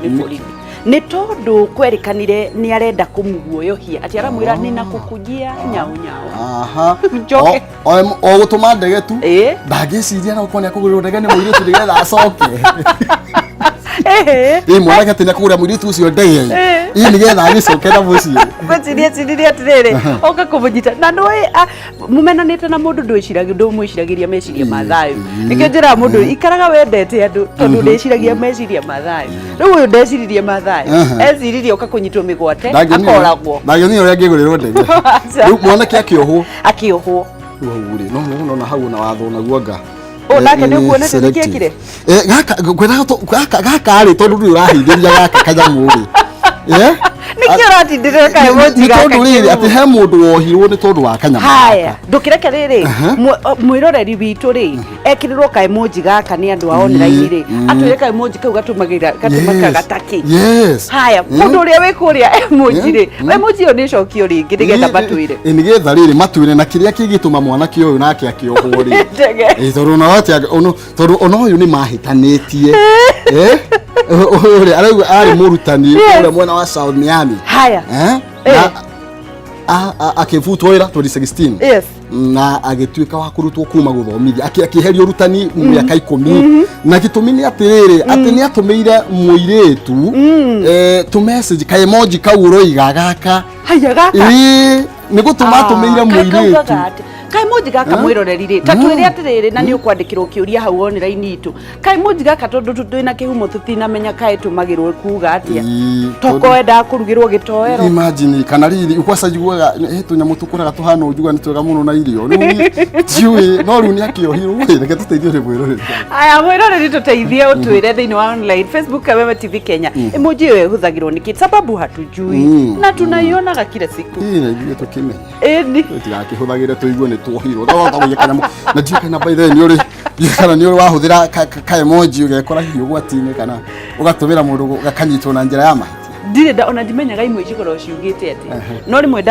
Nĩ borithi nĩ tondũ kwerĩkanire nĩ arenda kũmuguoyohia atĩ aramwĩra nĩ na kũkujia nyau nyau. Njoke. O gũtũma ndege tu. Ndangĩciria no korwo nĩ akũgũrĩrwo ndege nĩ mũirĩtu nĩgetha acoke. Ĩ mwanake atĩ nĩ akũgũrĩra mũirĩtu ũcio ndege ĩ nĩgetha agĩcoke na mũciĩ. Ngwĩciria eciririe atĩrĩrĩ, oka kũmũnyita na nĩũĩ mumenanĩte na mũndũ ndwĩciragia ndũmwĩciragĩria meciria ma thayũ. Nĩkĩo njĩraga mũndũ ikaraga wendete andũ tondũ ndĩciragia meciria ma thayũ. Rĩu ũyũ ndeciririe ma thayũ, eciririe oka kũnyitwo mĩgwate akoragwo. Ndangĩonire ũrĩa angĩgũrĩrwo ndege. Aca. Rĩu mwanake akĩohwo. Akĩohwo. Rĩu hau rĩ no no na hau na watho naguo anga. Ũ nake nĩ ũkuonete nĩkĩ ekire? Gaka ngwendaga gaka rĩ, tondũ ndũrĩ ũrahithĩria gaka kanyamũ rĩ. Nĩkĩ ũratindĩrĩra kaemoji Nĩ gaka? tondũ rĩrĩ, atĩ he mũndũ wohirwo nĩ tondũ wa kanyamũ Haya, gaka. ndũkĩreke rĩrĩ mwĩroreri witũ rĩ ekĩrĩrwo kaemoji gaka nĩ andũ a online rĩ, atwĩre kaemoji kau gatũmagĩra gatũmakaga takĩ. Haya, mũndũ ũrĩa wĩ kũrĩa emoji rĩ, emoji ĩyo nĩ ĩcokio rĩngĩ nĩgetha matwĩre. Ĩ, nĩgetha rĩrĩ matwĩre na kĩrĩa kĩngĩtũma mwanake ũyũ nake akĩohwo rĩ. Ndege. Ĩ, tondũ ona wate tondũ ona ũyũ nĩ mahĩtanĩtie. Ũyũ rĩ arauga arĩ mũrutani kũrĩa mwena wa South Miami. Haya. Na akĩbutwo wĩra 2016 na agĩtuĩka wa kũrutwo kuma gũthomithia, akĩeherio ũrutani mĩaka 10, na gĩtũmi nĩ atĩrĩrĩ, atĩ nĩ atũmĩire mũirĩtu tũ message ka emoji kau ũroiga gaka. Haya, gaka. Ĩĩ, nĩ gũtũma atũmĩire mũirĩtu. Kaemoji gaka, mwĩroreri rĩ, ta twĩre atĩrĩrĩ, na nĩ ũkwandĩkĩrwo kĩũria hau online itũ, kaemoji gaka, tondũ twĩna kĩhumo tũtinamenya kaĩtũmagĩrwo kuga atĩa. Ĩĩ, toko endaga kũrugĩrwo gĩtoero. Imagine, kana riri kwaca njiguaga he tũnyamũ tũkũraga tũhana ũnjuga nĩ twega mũno na irio. Rĩu ndiũĩ, no rĩu nĩ akĩohirwo. Reke tũteithio nĩ mwĩroreri. Aya, mwĩroreri, tũteithie ũtwĩre thĩinĩ wa online Facebook Kameme TV Kenya, emoji ĩyo ĩhũthagĩrwo nĩkĩ, sababu hatujui na tunaionaga kila siku. Ĩĩ, na ithuĩ tũkĩmenya. Ĩni. Tigakĩhũthagĩre tũigue nĩ tuohirwo no tagũiya kanyamũ, na ndiũĩ kana by the way nĩ ũrĩ, ndiũĩ kana nĩ ũrĩ wahũthĩra ka emoji ũgekora hihi ũgwati-inĩ kana ũgatũmĩra mũndũ gakanyitwo na njĩra ya mahĩtia. Ndirĩ nda ona ndimenyaga imwe cikoragwo ciugĩte atĩ, no rĩmwe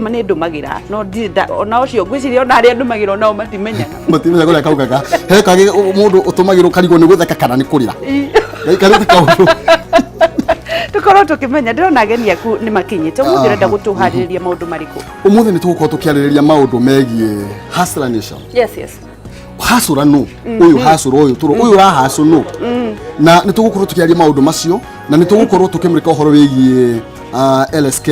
nĩ ndũmagĩra, no ndirĩ ona ũcio ngwĩciria ona arĩa ndũmagĩra onao matimenyaga. Matimenya kũrĩa kaugaga. He kangĩ mũndũ ũtũmagĩrwo karigwo nĩ gũtheka kana nĩ kũrĩra, gaikarĩte kaũndũ. Tũkorwo tũkĩmenya, ndĩrona ageni aku nĩ makinyĩte ũmũthĩ. Ũrenda gũtũharĩrĩria maũndũ marĩkũ? Ũmũthĩ nĩ tũgũkorwo tũkĩarĩrĩria maũndũ megiĩ Hustler Nation. Hacũra nũ ũyũ, hacũra ũyũ tũrũ ũyũ ũrahacũ nũ, na nĩ tũgũkorwo tũkĩaria maũndũ macio, na nĩ tũgũkorwo tũkĩmũrĩka ũhoro wĩgiĩ LSK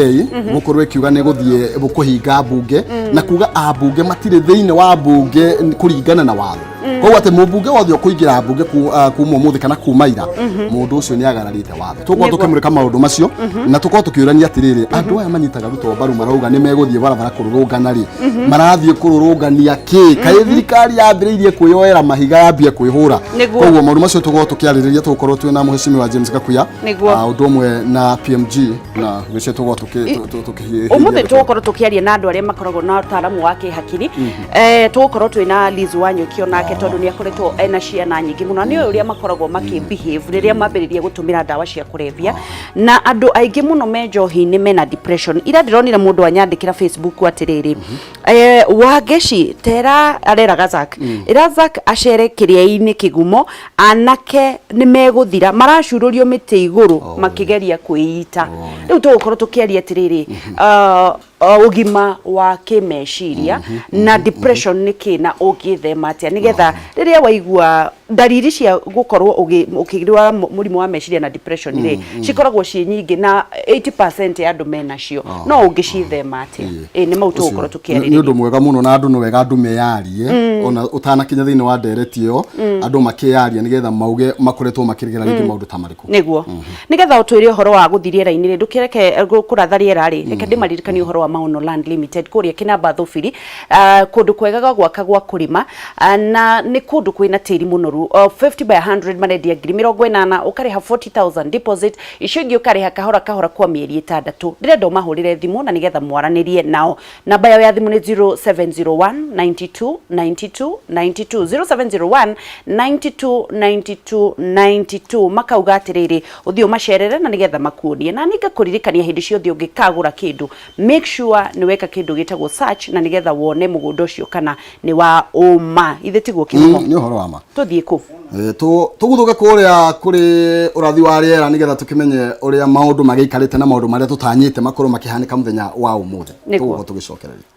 gũkorwo ĩkiuga nĩ gũthiĩ kũhinga mbunge na kuga ambunge matirĩ thĩinĩ wa mbunge kũringana na watho. Koguo atĩ mũmbunge wothe ũkũingĩra mbunge kuma ũmũthĩ kana kuma ira, mũndũ ũcio nĩ agararĩte watho. Tũgũkorwo Nĩguo. tũkĩmũrĩka maũndũ macio na tũkorwo tũkĩũrania atĩrĩrĩ, andũ aya manyitaga Ruto mbaru marauga nĩ megũthiĩ barabara kũrũrũngana rĩ, marathiĩ kũrũrũngania kĩ? Kaĩ thirikari yambĩrĩirie kwĩyoera mahiga yambie kwĩhũra? Nĩguo. Koguo maũndũ macio tũgũkorwo tũkĩarĩrĩria, tũgũkorwo twĩna mũhecimiwa James Gakuya. Nĩguo. Ũndũ ũmwe na PMG na gĩcio tũgũkorwo tũkĩ Ũmũthĩ tũgũkorwo tũkĩaria na andũ arĩa makoragwo na ũtaaramu wa kĩhakiri. Tũgũkorwo twĩna Liz Wanyũki onake, tondũ nĩ akoretwo ena ciana nyingĩ mũno na nĩ ũrĩa makoragwo makĩ behave rĩrĩa mambĩrĩria gũtũmĩra ndawa cia kũrebia, na andũ aingĩ mũno me njohi-inĩ mena depression. Ira ndĩronire mũndũ anyandĩkĩra Facebook atĩrĩrĩ, Wangeci tera areraga Zack, ĩra Zack acere kĩrĩa-inĩ kĩgumo, anake nĩ megũthira maracurũrio mĩtĩ igũrũ makĩgeria kwĩita. Rĩu tũgũkorwo tũkĩaria atĩrĩrĩ, ũgima wa kĩmeciria na depression nĩ kĩ na ũngĩthema atĩa, nĩgetha rĩrĩa waigua ndariri cia gũkorwo ũkĩrwara mũrimũ wa meciria na depression rĩ, cikoragwo ciĩ nyingĩ na 80% ya andũ menacio, no ũngĩcithema atĩa? Ĩ nĩ mau tũgũkorwo Nĩ tũkĩarĩrĩria. Ũndũ mwega mũno, na andũ nĩ wega andũ meyarie ona ũtanakinya thĩinĩ wa ndereti ĩyo, andũ makĩyaria nĩgetha mauge makoretwo makĩregera rĩngĩ maũndũ ta marĩkũ. Nĩguo nĩgetha ũtwĩre ũhoro wa gũthiĩ rĩera-inĩ rĩ, ndũkĩreke kũratha rĩera rĩ, reke ndĩmaririkanie ũhoro wa Maono Land Limited kũrĩa Kĩnamba Thũbiri, kũndũ kwega gwa gwaka gwa kũrĩma, na nĩ kũndũ kwĩna tĩri mũnoru. 50 by 100 marendia 80,000, ũkarĩha 40,000 deposit, icio ingĩ ũkarĩha kahora kahora kwa mĩeri 6. Ndĩrenda ũmahũrĩre thimũ na nĩgetha mwaranĩrie nao. Namba yao ya thimũ nĩ 0701 92 92 92, 0701 92 92 92. Makauga atĩrĩrĩ, ũthiĩ ũmacerere na nĩgetha makuonie. Na ningakũririkania hĩndĩ ciothe ũngĩkagũra kĩndũ, make sure sure nĩ weka kĩndũ gĩtagwo search na nĩgetha wone mũgũnda ũcio kana nĩ wa ũma. Ithe tiguo kĩhumo? Nĩ ũhoro wa ma. Tũthiĩ kũ? Tũguthũke kũrĩa kũrĩ ũrathi wa rĩera nĩgetha tũkĩmenye ũrĩa maũndũ magĩikarĩte na maũndũ marĩa tũtanyĩte makorwo makĩhanĩka mũthenya wa ũmũthĩ. Nĩguo. Tũgũkorwo tũgĩcokereria.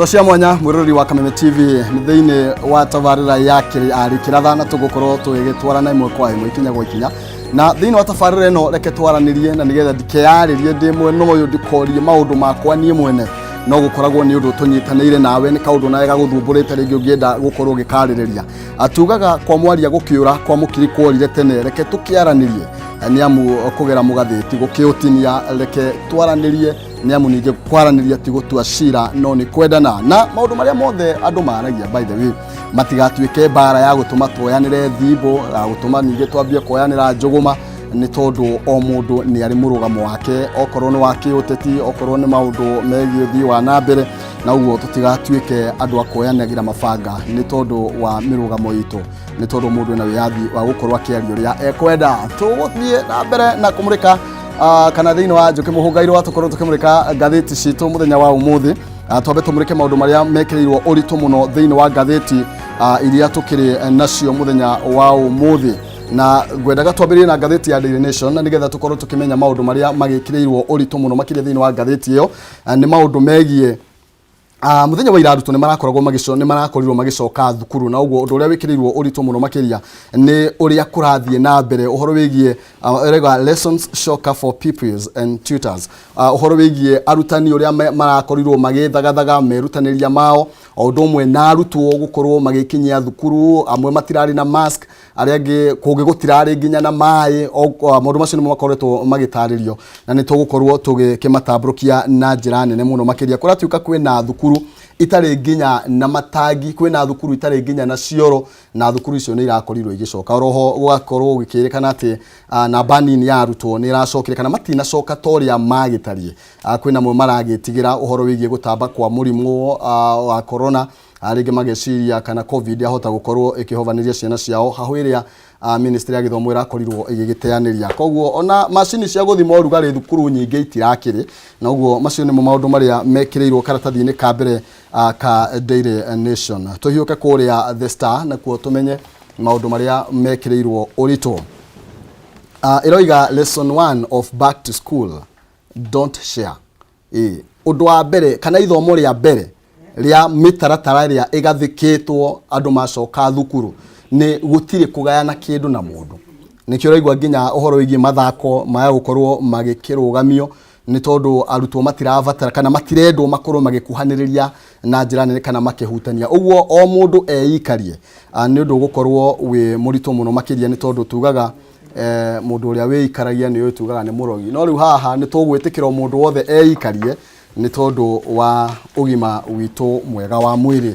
Ngatho cia mwanya mwiroreri wa Kameme TV nĩ thĩinĩ wa tabarĩra ya Kĩratha na tũgũkorwo tũgĩgĩtwarana ĩmwe kwa ĩmwe ikinya gwa ikinya na thĩinĩ wa tabarĩra ĩno reke twaranĩrie na nĩgetha ndikeyarĩrie ndĩ mwena ũyũ ndikorie maũndũ makwa niĩ mwene no gũkoragwo nĩ ũndũ tũnyitanĩire nawe nĩ kaũndũ nawe gagũthumbũrĩte rĩngĩ ũngĩenda gũkorwo ũgĩkarĩrĩria. Tugaga kwa mwaria gũkĩũra kwa mũkiri kworire tene, reke tũkĩaranĩrie nĩ amu kũgera mũgathĩ ti gũkĩũtinia, reke twaranĩrie nĩ amu ningĩ kwaranĩria ti gũtua cira no nĩ kwendana. Na maũndũ marĩa mothe andũ maragia by the way matigatuĩke mbara ya gũtũma tuoyanĩre thimbo, ya gũtũma ningĩ twambie kuoyanĩra njũgũma, nĩ tondũ o mũndũ nĩ arĩ mũrũgamo wake, okorwo nĩ wa kĩũteti, okorwo nĩ maũndũ megiĩ ũthii wa na mbere, na ũguo tũtigatuĩke andũ a kuoyanagĩra mabanga nĩ tondũ wa mĩrũgamo itũ, nĩ tondũ mũndũ ena wĩyathi wa gũkorwo akĩaria ũrĩa ekwenda. Tũgũthiĩ na mbere na kũmũrĩka kana thĩinĩ wa Njũkĩ Mũhũngairwa tũkorwo tũkĩmũrĩka ngathĩti citũ mũthenya wa ũmũthĩ. Twambe tũmũrĩke maũndũ marĩa mekĩrĩirwo ũritũ mũno thĩinĩ wa ngathĩti iria tũkĩrĩ nacio mũthenya wa ũmũthĩ, na ngwendaga twambĩrĩrie na ngathĩti ya Daily Nation na nĩgetha tũkorwo tũkĩmenya maũndũ marĩa magĩkĩrĩirwo ũritũ mũno makĩria thĩinĩ wa ngathĩti ĩyo. Nĩ maũndũ megiĩ mũthenya wa ira arutwo nĩ marakorirwo magĩcoka thukuru, na ũguo ũndũ ũrĩa wĩkĩrĩirwo ũritũ mũno makĩria nĩ ũrĩa kũrathiĩ na mbere ũhoro wĩgiĩ ĩrauga lessons shocker for pupils and tutors, ũhoro wĩgiĩ arutani ũrĩa marakorirwo magĩthagathaga merutanĩria mao o ũndũ ũmwe na arutwo gũkorwo magĩkinyia thukuru, amwe matirarĩ na mask, arĩa angĩ kũngĩ gũtirarĩ nginya na maĩ. Maũndũ macio nĩmo makoretwo magĩtarĩrio na nĩ tũgũkorwo tũgĩkĩmatambũrũkia na njĩra nene mũno makĩria. Kũratuĩka kwĩna thukuru itarĩ nginya na matangi, kwĩna thukuru itarĩ nginya na cioro, na thukuru icio nĩ irakorirwo igĩcoka. Oroho gũgakorwo gũkĩrĩkana atĩ namba nini ya arutwo nĩ ĩracokire kana matinacoka ta ũrĩa magĩtariĩ. Kwĩna amwe maragĩtigĩra ũhoro wĩgiĩ gũtamba kwa mũrimũ wa corona, rĩngĩ mageciria kana COVID yahota gũkorwo ĩkĩhovanĩria ciana ciao hahũ ĩrĩa Ministry ya gĩthomo ĩrakorirwo ĩgĩgĩteanĩria. Koguo ona macini cia gũthima ũrugarĩ thukuru nyingĩ itirakĩrĩ, na ũguo macio nĩmo maũndũ marĩa mekĩrĩirwo karatathi-inĩ ka mbere ka Daily Nation. Tũhiũke kũrĩa The Star nakuo tũmenye maũndũ marĩa mekĩrĩirwo ũritũ. Ĩroiga lesson 1 of back to school, don't share. Ĩĩ, ũndũ wa mbere kana ithomo rĩa mbere rĩa mĩtaratara ĩrĩa ĩgathĩkĩtwo andũ macoka thukuru nĩ gũtirĩ kũgayana kĩndũ na mũndũ. Nĩkĩo ũraigua nginya ũhoro wĩgiĩ mathako maya gũkorwo magĩkĩrũgamio nĩ tondũ arutwo matirabatara kana matirendwo makorwo magĩkuhanĩrĩria na njĩra nene kana makĩhutania. Ũguo o mũndũ eikarie nĩ ũndũ ũgũkorwo wĩ mũritũ mũno makĩria nĩ tondũ tugaga mũndũ ũrĩa wĩikaragia nĩ ũyũ tugaga nĩ mũrogi. No rĩu haha nĩ tũgwĩtĩkĩra o mũndũ wothe eikarie nĩ tondũ wa ũgima witũ mwega wa mwĩrĩ.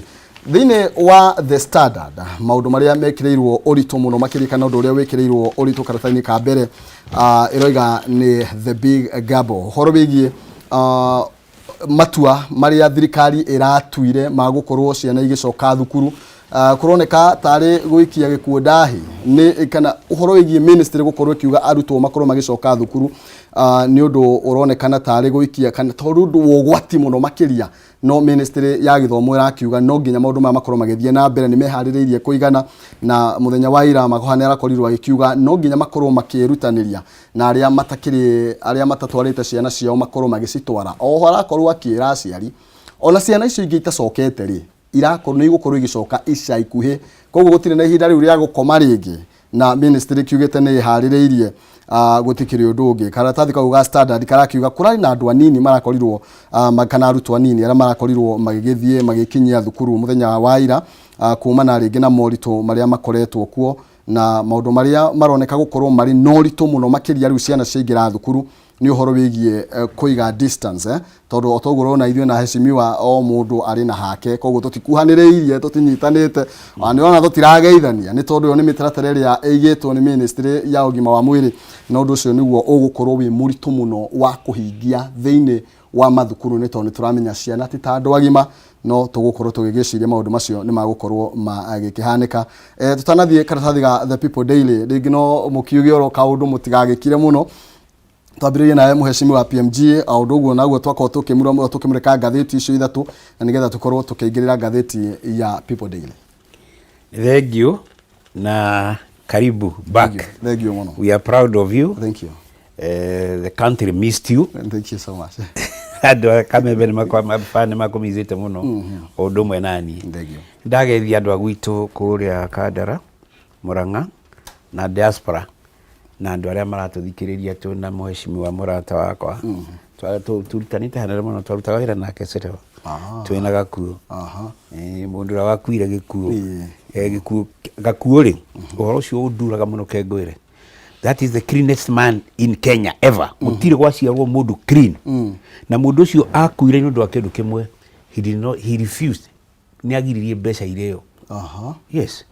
Thĩinĩ wa The Standard maũndũ marĩa mekĩrĩirwo ũritũ mũno makĩria kana ũndũ ũrĩa wĩkĩrĩirwo ũritũ karatathi-inĩ ka mbere ĩroiga nĩ the big gamble, ũhoro wĩgiĩ matua marĩa thirikari ĩratuire ma gũkorwo ciana igĩcoka thukuru. Kũroneka tarĩ gũikia gĩkuũ ndahi nĩ kana ũhoro wĩgiĩ ministry gũkorwo ĩkiuga arutwo makorwo magĩcoka thukuru nĩ ũndũ ũronekana tarĩ gũikia kana tondũ ũndũ wa ũgwati mũno makĩria. No ministry ya gĩthomo ĩrakiuga no nginya maũndũ maya makorwo magĩthiĩ na mbere, nĩ meharĩrĩirie kũigana. Na mũthenya wa ira Magoha nĩ arakorirwo agĩkiuga no nginya makorwo makĩĩrutanĩria na arĩa matakĩrĩ arĩa matatwarĩte ciana ciao makorwo magĩcitwara. Oho arakorwo akĩra aciari ona ciana icio ingĩ itacokete rĩ, irakorwo nĩ igũkorwo igĩcoka ica ikuhĩ, koguo gũtirĩ na ihinda rĩu rĩa gũkoma rĩngĩ. Na ministry kiugĩte nĩ ĩharĩrĩirie gũtikĩrĩ ũndũ ũngĩ. Karatathi kau ga Standard karakiuga kũrarĩ na andũ anini marakorirwo kana arutwo anini arĩa marakorirwo magĩgĩthiĩ magĩkinyia thukuru mũthenya wa ira kumana rĩngĩ na moritũ marĩa makoretwo kuo na maũndũ marĩa maroneka gũkorwo marĩ na ũritũ mũno makĩria rĩu ciana ciaingĩra thukuru nĩ ũhoro wĩgiĩ kũiga distance tondũ o toguo ũrona ithuĩ na heshimiwa o mũndũ arĩ na hake, koguo tũtikuhanĩrĩirie, tũtinyitanĩte, ona nĩ ũrona tũtirageithania nĩ tondũ ĩyo nĩ mĩtaratara ĩrĩa ĩigĩtwo nĩ ministry ya ũgima wa mwĩrĩ, na ũndũ ũcio nĩguo ũgũkorwo wĩ mũritũ mũno wa kũhingia thĩinĩ wa mathukuru nĩ tondũ nĩ tũramenya ciana ti ta andũ agima, no tũgũkorwo tũgĩgĩciria maũndũ macio nĩ magũkorwo magĩkĩhanĩka. Tũtanathiĩ karatathi ga The People Daily, rĩngĩ no mũkiuge oro kaũndũ mũtigagĩkire mũno. Twambĩrĩrie nawe mũhecimi wa PMG, o ũndũ ũguo naguo twakorwo tũkĩmũrĩka ngathĩti icio ithatũ na nĩgetha tũkorwo tũkĩingĩrĩra ngathĩti ya People Daily. Thank you na karibu back. Thank you mũno. We are proud of you. Thank you. The country missed you. Thank you so much. Andũ a Kamembe nĩ makũmicĩte mũno o ũndũ ũmwe naniĩ. Thank you. Ndageithia andũ a gwitũ kũrĩa Kandara, Murang'a na diaspora na andũ arĩa maratũthikĩrĩria twĩna mũhecimiwa mũrata wakwa. Tũrutanĩte hanene mũno, twarutaga wĩra nake Sereba twĩna Gakuo. Mũndũ ũrĩa wakuire gĩkuũ. Gĩkuũ Gakuo rĩ, ũhoro ũcio ũnduraga mũno ke ngwĩre. That is the cleanest man in Kenya ever. Gũtirĩ gwaciarwo mũndũ clean. Na mũndũ ũcio akuire nĩ ũndũ wa kĩndũ kĩmwe. He did not, he refused. Nĩ agiririe mbeca irĩo. Yes.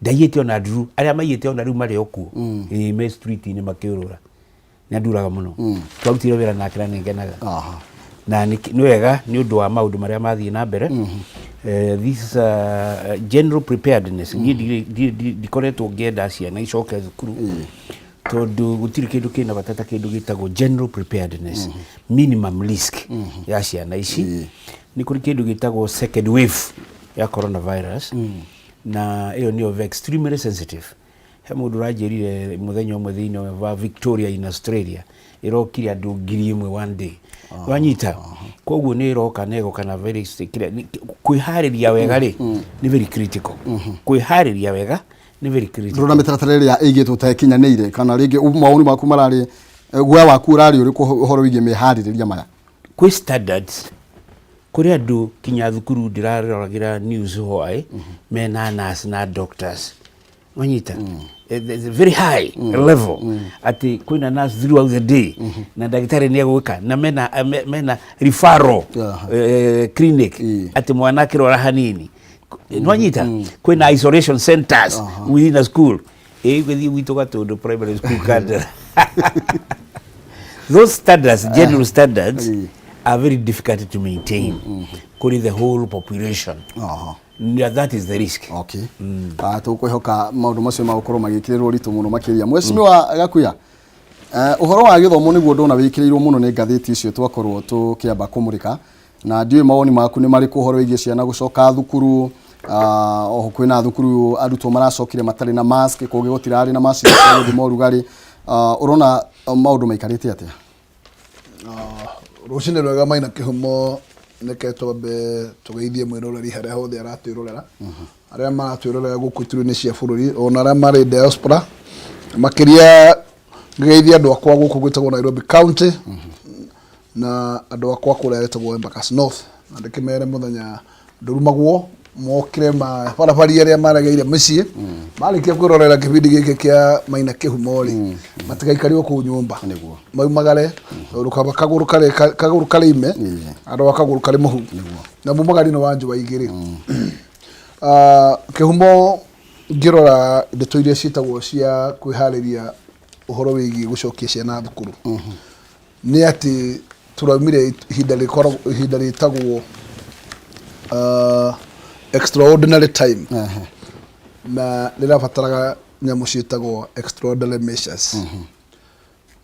Ndaiyĩte ona nduru. Arĩa maiyĩte ona rĩu marĩ o kuo. Ĩĩ, me street-inĩ makĩũrũra. Nĩ anduraga mũno. Twarutire wĩra nake na nĩ ngenaga. Na nĩ wega nĩ ũndũ wa maũndũ marĩa mathiĩ na mbere. This general preparedness. Niĩ ndikoretwo ngĩenda ciana icoke thukuru. Tondũ gũtirĩ kĩndũ kĩna bata ta kĩndũ gĩtagwo general preparedness. Minimum risk ya ciana ici. Nĩ kũrĩ kĩndũ gĩtagwo second wave ya coronavirus. Na ĩyo nĩyo extremely sensitive. He mũndũ ũranjĩrire mũthenya ũmwe thĩinĩ wa Victoria in Australia ĩrokire andũ 1000 one day. Wanyita? Koguo nĩ ĩroka na ĩgoka na very kwĩharĩria wega rĩ nĩ very critical. Kwĩharĩria wega nĩ very critical. Ndũrona mĩtaratara ĩrĩa ĩigĩtwo ta ĩkinyanĩire kana rĩngĩ mawoni maku mararĩ guoya waku ũrarĩ ũrĩkũ ũhoro wĩgiĩ meharĩrĩria maya? Kwĩ standards kũrĩ andũ kinya thukuru ndĩraroragĩra news why mena nurse na doctors. Wanyita? Very high level atĩ kwĩna nurse throughout the day na ndagĩtarĩ nĩ egũka na mena referral clinic atĩ mwana akĩrwara hanini. Nwanyita? Kwĩna isolation centers within a school. Ĩ gũthiĩ gwitũ Gatũndũ primary school Kandara. Those standards, general standards, are very difficult to maintain kũrĩ the whole population. Yeah, that is the risk. Okay. Ah, tũkwĩhoka maũndũ macio magũkorwo magĩkĩrĩrwo ũritũ mũno makĩria. Mheshimiwa Gakuya, ũhoro wa gĩthomo nĩguo ndona wĩkĩrĩirwo mũno nĩ ngathĩti icio twakorwo tũkĩamba kũmũrĩka, na ndiũĩ mawoni maku nĩ marĩkũ ũhoro wĩgiĩ ciana gũcoka thukuru. Oho kwĩna thukuru arutwo maracokire matarĩ na mask, kũngĩ gũtirarĩ na macini cia gũthima ũrugarĩ. Ũrona maũndũ maikarĩte atĩa? Rũcinĩ rwega Maina Kĩhumo, reke twambe tũgeithie mwĩroreri harĩa hothe aratwĩrorera, arĩa maratwĩrorera gũkũ ituri-inĩ cia bũrũri ona arĩa marĩ diaspora, makĩria ngĩgeithia andũ akwa gũkũ gwĩtagwo Nairobi County na andũ akwa kũrĩa gwĩtagwo Embakasi North, na ndĩkĩmere mũthenya ndũrumagwo mokire mabarabari arĩa maregeire mĩciĩ marĩkia kwĩrorera kĩbindi gĩkĩ kĩa Maina Kĩhumo rĩ, matigaikario kũu nyũmba. Nĩguo. Maumagare tondũ kaba kagũrũ karĩ kagũrũ karĩ ime andũ a kagũrũ karĩ mũhu na mumagari nĩ wa njũa igĩrĩ. Ah, Kĩhumo, ngĩrora ndeto iria ciĩtagwo cia kwĩharĩria ũhoro wĩgiĩ gũcokia ciana thukuru, nĩ atĩ tũraumire ihinda rĩkoragwo ihinda rĩtagwo extraordinary time na rĩrabataraga nyamũ ciĩtagwo extraordinary measures.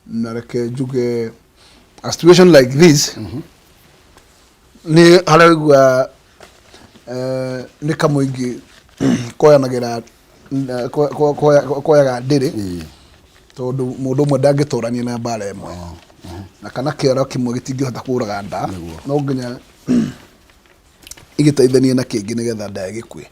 Na reke njuge, a situation like this nĩ harĩa ũigua nĩ kamũingĩ koyanagĩra koyaga ndĩrĩ, tondũ mũndũ ũmwe ndangĩtũrania na mbara ĩmwe na kana kĩoro kĩmwe gĩtingĩhota kũraga nda, no nginya igĩteithanie na kĩngĩ nĩgetha nda ĩgĩkue.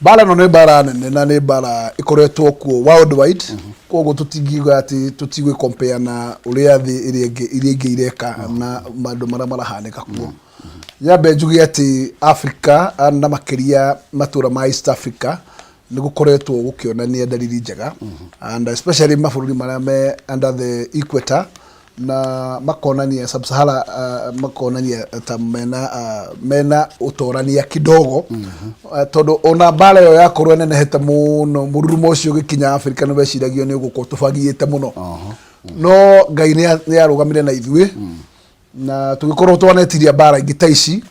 Mbara ĩno nĩ mbara nene na nĩ mbara ĩkoretwo kuo worldwide, koguo tũtingiuga atĩ tũtigwĩ compare na ũrĩa thĩ ĩrĩa ĩngĩ iria ingĩ ireka na maũndũ marĩa marahanĩka kuo. Nyambe njuge atĩ Africa na makĩria matũra ma East Africa nĩ gũkoretwo gũkĩonania dalili njega, and especially mabũrũri marĩa me under the equator na makonania sub-Sahara, makonania ta mena ũtorania kidogo, tondũ ona mbara ĩyo yakorwo ĩnenehete mũno, mũrurumo ũcio ũgĩkinya Africa nĩ weciragio nĩ ũgũkorwo tũbagiĩte mũno, no Ngai nĩ arũgamire na ithuĩ na tũgĩkorwo twanetiria mbara ingĩ ta ici,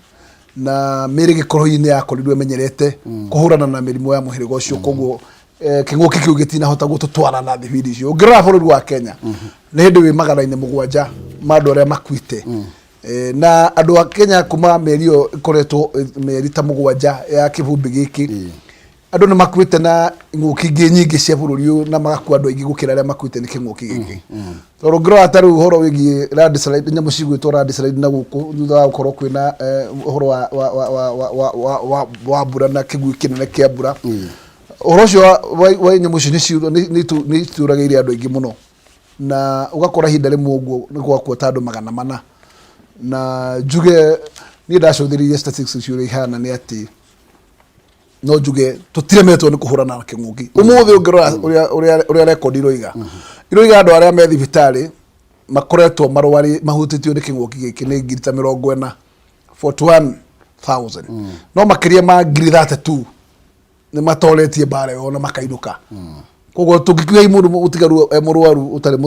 na mĩĩrĩ ĩgĩkorwo hihi nĩ yakorirwo ĩmenyerete kũhũrana na mĩrimũ ya mũhĩrĩga ũcio, koguo kĩng'ũki kĩu gĩtinahota gũtũtwara na thibindi icio. Ũngĩrora bũrũri wa Kenya nĩ hĩndĩ wĩ 700 ma andũ arĩa makuĩte. Na andũ a Kenya kuma mĩeri ĩyo ĩkoretwo mĩeri ta 7 ya kĩbumbi gĩkĩ, andũ nĩ makuĩte na ing'ũki ingĩ nyingĩ cia bũrũri ũyũ, na magakua andũ aingĩ gũkĩra arĩa makuĩte nĩ kĩng'ũki gĩkĩ, tondũ ũngĩrora ta rĩu ũhoro wĩgiĩ landslide, nyamũ cigwĩtwo landslide na gũkũ thutha wa gũkorwo kwĩna ũhoro wa mbura na kĩguũ kĩnene kĩa mbura, ũhoro ũcio wa nyamũ icio nĩ itũragĩire andũ aingĩ mũno, na ũgakora ihinda rĩmwe ũguo nĩ gwakua ta andũ 400. Na njuge niĩ ndacũthĩrĩirie statistics icio ũrĩa ihana, nĩ atĩ no njuge tũtiremetwo nĩ kũhũrana na kĩng'ũki ũmũthĩ. Ũngĩrora ũrĩa record iroiga andũ arĩa me thibitarĩ makoretwo marwarĩ mahutĩtio nĩ kĩng'ũki gĩkĩ nĩ ngiri ta 40, 41,000, no makĩria ma ngiri 32 nĩ matoretie mbara ĩyo na makainũka. Koguo tũngĩkiuga mũndũ mũtigaru e mũrwaru ũtarĩ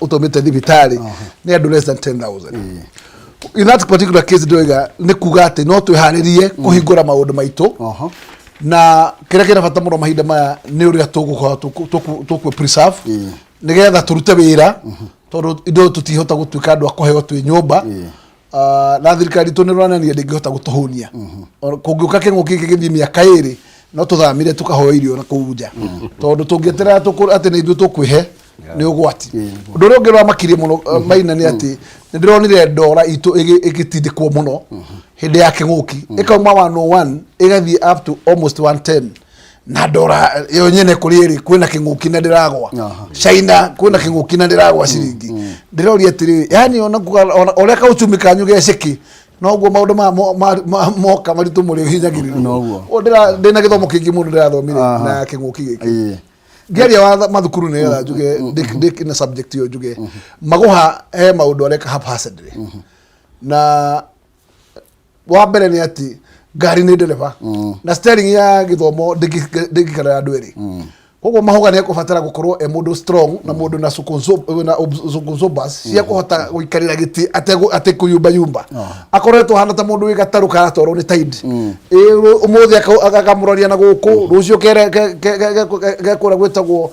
ũtaumĩte thibitarĩ nĩ andũ less than 10,000. In that particular case, ndĩroiga nĩ kuga atĩ no twĩharĩrie kũhingũra maũndũ maitũ, na kĩrĩa kĩna bata mũno mahinda maya nĩ ũrĩa tũgũkorwo tũkũ preserve nĩgetha tũrute wĩra, tondũ indo tũtihota gũtuĩka andũ a kũheo twĩ nyũmba. Na thirikari itũ nĩ ĩronania ndĩngĩhota gũtũhũnia. Kũngĩũka kĩng'ũki gĩkĩ gĩthiĩ mĩaka 2, no tũthamire tũkahoya irio na kũu nja, tondũ tũngĩeterera atĩ nĩ ithuĩ tũkwĩhe nĩ ũgwati. Ũndũ ũrĩa ũngĩ ũramakirie mũno, Maina, nĩ atĩ nĩ ndĩronire ndora itũ ĩgĩtindĩkwo mũno hĩndĩ ya kĩng'ũki, ĩkauma 101 ĩgathiĩ up to almost 110, na ndora yo nyene kũrĩ ĩrĩ kwĩna kĩng'ũki na ndĩragwa. China kwĩna kĩng'ũki na ndĩragwa ciringi. Ndĩroria atĩrĩrĩ, yani ona ona ũrĩa kauchumi kanyu geceki, noguo maũndũ moka maritũ mũrĩ hinyagĩrĩrwo. Noguo. Ndĩna gĩthomo kĩingĩ mũno ndĩrathomire na kĩng'ũki gĩkĩ. Ngĩaria wa mathukuru nĩgetha njuge ndĩ na subject ĩyo, njuge Magoha he maũndũ areka haphazardly, na wa mbere nĩ atĩ ngari nĩ ndereba na steering ya gĩthomo ndĩngĩkarĩra andũ erĩ. Koguo Mahoga nĩ ekũbatara gũkorwo e mũndũ strong na mũndũ na na zokuzobas cia kũhota gũikarĩra gĩtĩ atekũyumbayumba. Akoretwo ahana ta mũndũ wĩ gatarũ karatwarwo nĩ tide. Ĩ, ũmũthĩ akamũroria na gũkũ, rũciũ kere gekũrĩa gwĩtagwo